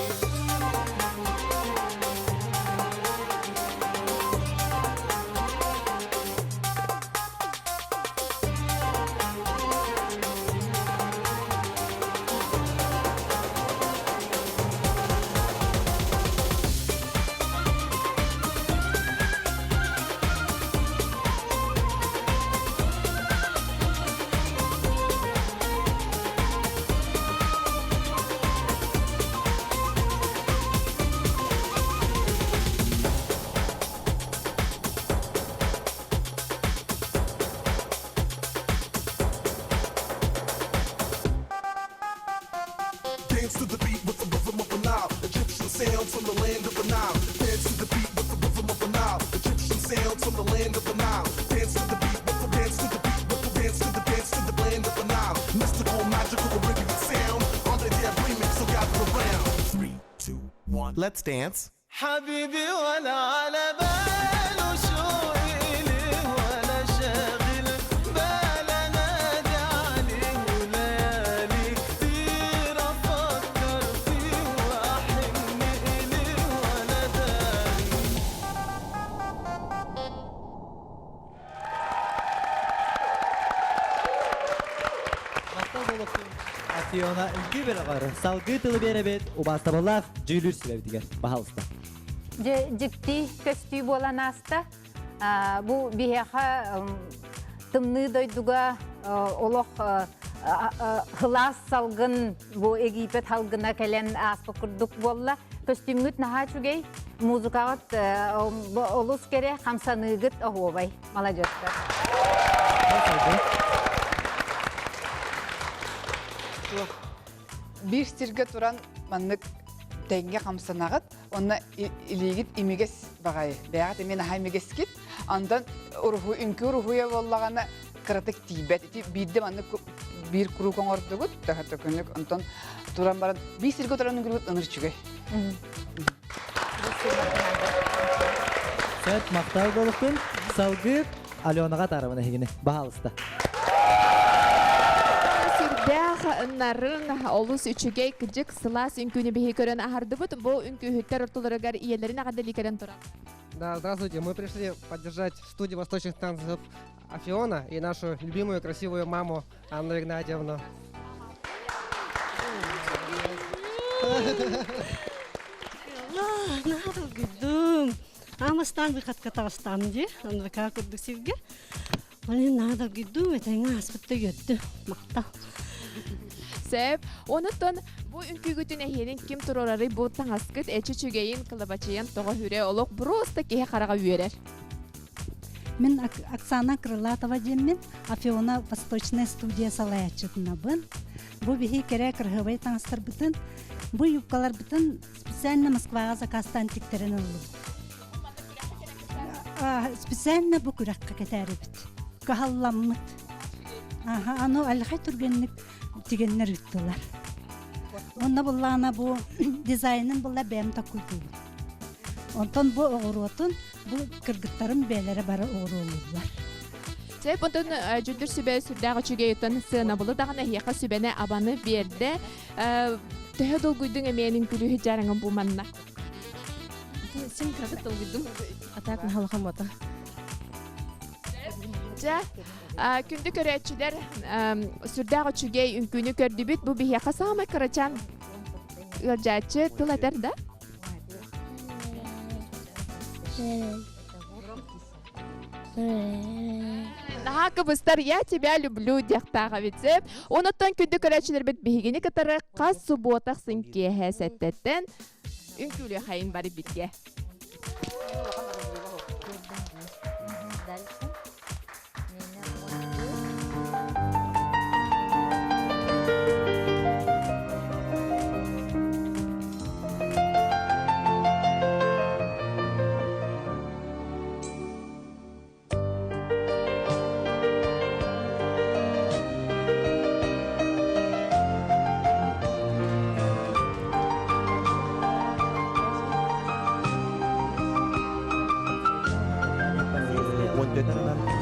Dance to the beat with the rhythm of the Nile. Egyptian sounds from the land of the Nile. Dance to the beat with the rhythm of the Nile. Egyptian sounds from the land of the Nile. Dance to the beat with the dance to the beat with the dance to the dance to the land of the Nile. Mystical, magical, Arabian sound. On the damn remix, so gather around. Three, two, one. Let's dance. حبيبي وانا على باله شوقي ليه وانا شاغل بال انادي عليه وليالي كتير افكر فيه واحن اليه وانا داري Афиона үҥкүү бөлөҕөр салгыы тылы биэрэбит убаастабыллаах дьүүлүүр сүбэбитигэр. Баһалыста. Дьэ, дьикти көстүү буолан ааста. Бу биһиэхэ тымныы дойдуга олох хылаас салгын бу Египет халгына кэлэн ааспыт курдук буолла. Көстүүмҥүт наһаа үчүгэй, музыкаҕыт олус кэрэ, хамсаныыгыт оһуобай. Маладьыастар. Биир сиргэ туран маннык тэҥҥэ хамсанаҕыт, онно илиигит имигэс баҕайы. Бэйэҕит эмиэ наһаа имигэскит. Онтон уруһуй, үҥкүү уруһуйа буоллаҕына кыратык тиийбэт. Ити биирдэ маннык биир куруук оҥордугут, төһө онтон туран баран биир сиргэ туран үҥкүүлүүгүт ыныр үчүгэй. Сөп, махтал буолуктун. Салгыы Аленаҕа атаарабын эһигини. Баһаалыста. Сүрдээх нарын, олус үчүгэй, кыдьык, сылаас үҥкүүнү биһи көрөн аһардыбыт. Бу үҥкүүһүттэр ортолоругар ийэлэрин эҕэрдэлии кэлэн туран. Да, здравствуйте. Мы пришли поддержать студию восточных танцев Афиона и нашу любимую красивую маму Анну Игнатьевну. Надо Амастан выходка таҕыстам дии, НВК курдук сиргэ. Они надо гидум, этэҥҥэ ааспытта үөрдү, махтал. Сөп. Онуттан бу үҥкүүгүтүн эһиэнин ким туруорарый бу таҥаскыт эчи үчүгэйин кылабачыйан тоҕо хүрэ олох просто киһи хараҕа үөрэр. Мин Оксана Крылатова диэммин, Афиона Восточная студия салайааччытынабын. Бу биһи кэрэ кыраһыабай таҥастарбытын, бу юбкаларбытын специально Москваҕа заказтаан тиктэрэн ыллыбыт. Специально бу күрэххэ кэтээрибит. Кыһалламмыт. Аха, аны алхай түргэнник тигэннэр ыыттылар. Онно буллаана бу дизайнын булла бэйэм таккуйдуубут. Онтон бу оҕуруотун бу кыргыттарым бэйэлэрэ бары оҕуруолууллар. Сөп, онтон дьүлдүр сүбэ сүрдээх үчүгэй оттон сыанабылы даҕаны эһиэхэ сүбэни абаны биэрдэ. Төһө долгуйдуҥ эмиэнин күлүүһү дьарыҥын бу манна? Син кыратык долгуйдум. А так наһалахан бота. Дьэ, күндү көрөөччүлэр, сүрдээх үчүгэй үҥкүүнү көрдүбүт. Бу биһиэхэ саамай кырачаан ыалдьааччы тыл этэр да? Наһаа кыбыстар «Я тебя люблю» диэхтээх эбит сөп. Онуттан күндү көрөөччүлэрбит биһигини кытары хас суббота ахсын киэһэ сэттэттэн үҥкүүлүөхайын бары биргэ.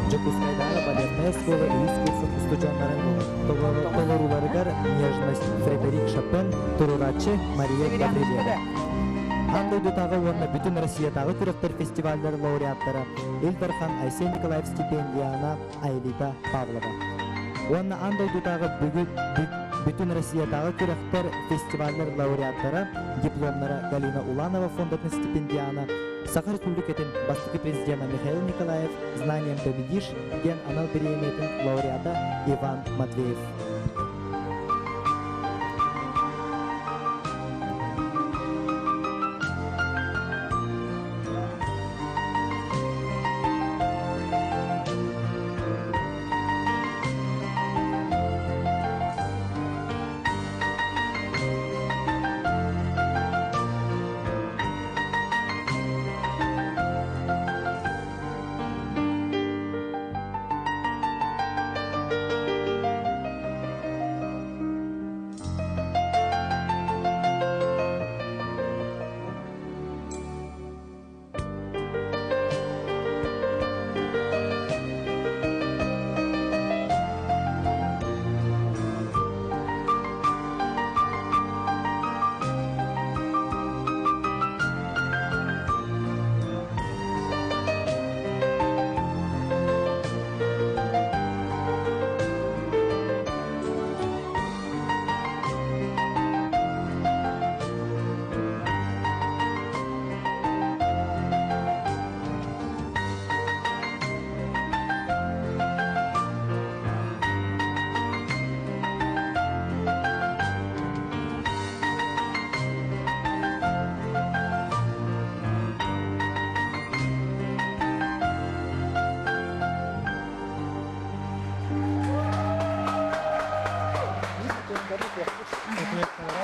Дьокуускайдааҕы балетная оскуола үһүс курсун устудьуоннарын толорууларыгар «Нежность» Фредерик Шопен, туруорааччы Мария Гаврильева. Аан дойдутааҕы уонна бүтүн Россиятааҕы күрэхтэр фестиваллар лауреаттара Ил Дархан Айсен Николаев стипендиана Аэлита Павлова. Уонна аан дойдутааҕы бүтүн Россиятааҕы күрэхтэр фестиваллар лауреаттара дипломнара Галина Уланова фондатын стипендиана Саха Республикатын бастакы президена Михаил Николаев «Знанием победишь» диэн анал бириэмийэтин лауреата Иван Матвеев.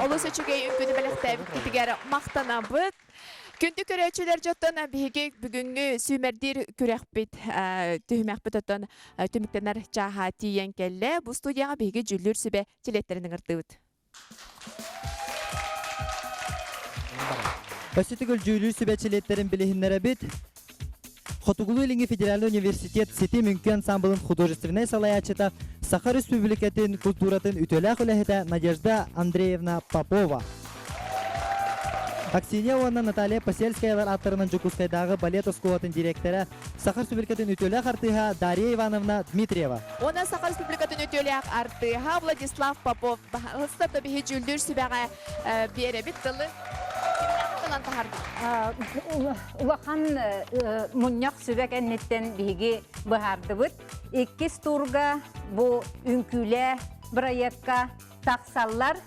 Олус үчүгэй үҥкүүнү бэлэхтээбиккитигэр махтанабыт. Күндү көрөөччүлэр дьоттон биһиги бүгүҥҥү сүүмэрдиир күрэхпит түһүмэхпит оттон түмүктэнэр чааһа тиийэн кэллэ. Бу студияҕа биһиги дьүүллүүр сүбэ чилиэттэрин ыҥыртыбыт. Өссө төгүл дьүүллүүр сүбэ чилиэттэрин билиһиннэрэбит. Хотугулуу-Илиҥҥи федеральнай университет Ситим үҥкүү ансамблын художественнай салайааччыта, Саха Республикатын культуратын үтүөлээх үлэһитэ Надежда Андреевна Попова. Аксинья уонна Наталья Посельскаялар ааттарынан Дьокуускайдааҕы балет оскуолатын дириэктэрэ, Саха Республикатын үтүөлээх артыыһа Дарья Ивановна Дмитриева. Уонна Саха Республикатын үтүөлээх артыыһа Владислав Попов баһылыста биһи дьүүллүүр сүбэҕэ биэрэбит тылы кимнээхтэн таһардык? Улахан мунньах сүбэ кэнниттэн биһиги быһаардыбыт. Иккис турга бу үҥкүүлээ бырайыакка тахсаллар.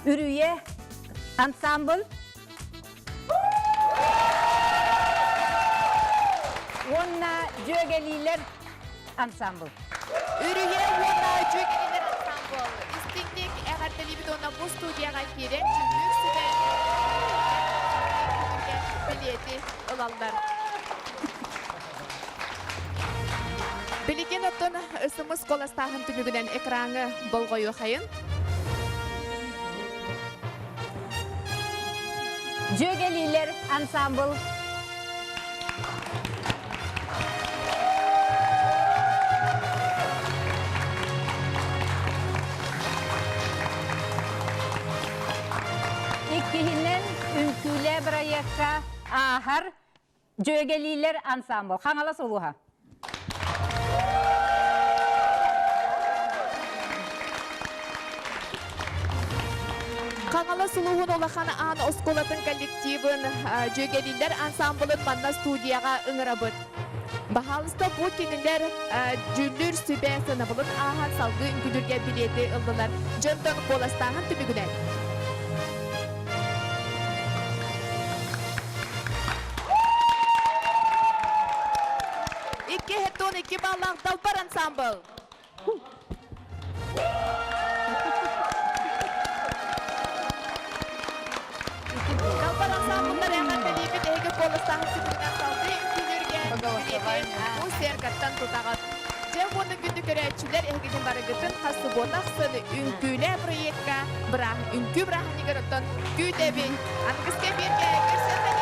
Үрүйэ ансамбль. уонна Дьүөгэлиилэр ансамбл. Үрүйэ уонна Дьүөгэлиилэр ансамбл. Истиҥник эҕэрдэлиибит уонна бу студияҕа киирэн дьүллүүр сүбэ билиэти ылаллар. Билигин оттон ысымыс куоластааһын түмүгүнэн экраҥы болҕойуохайын. Дьүөгэлиилэр ансамбл. Иккиһинэн үҥкүүлээ бырайыакка ааһар Дьүөгэлиилэр ансамбл. Хаҥалас улууһа. Хаҥалас улууһун улахан аан оскуолатын коллективын Дьүөгэлиилэр ансамблын манна студияҕа ыҥырабыт. Баһаалыста бу кинилэр дьүүллүүр сүбэ сыанабылын ааһан салгыы үҥкүүлүүргэ билиэти ыллылар. Дьонтон куоластааһын түмүгүнэн. 212 баллаах Далбар ансамбл. Далбар ансамбллар эҕэрдэлиибит эһиги куоластааһын түмүгүнэн салгыы үҥкүүлүүргэ билиэти бу сыаркаттан тутаҕыт. Дьэ уонна күндү көрөөччүлэр эһигитин барыгытын хас субуота ахсын үҥкүүлээ проекка бырааһ үҥкүү бырааһынньыгар оттон күүтэбин. Аныгыска эфиргэ көрсүөххэ.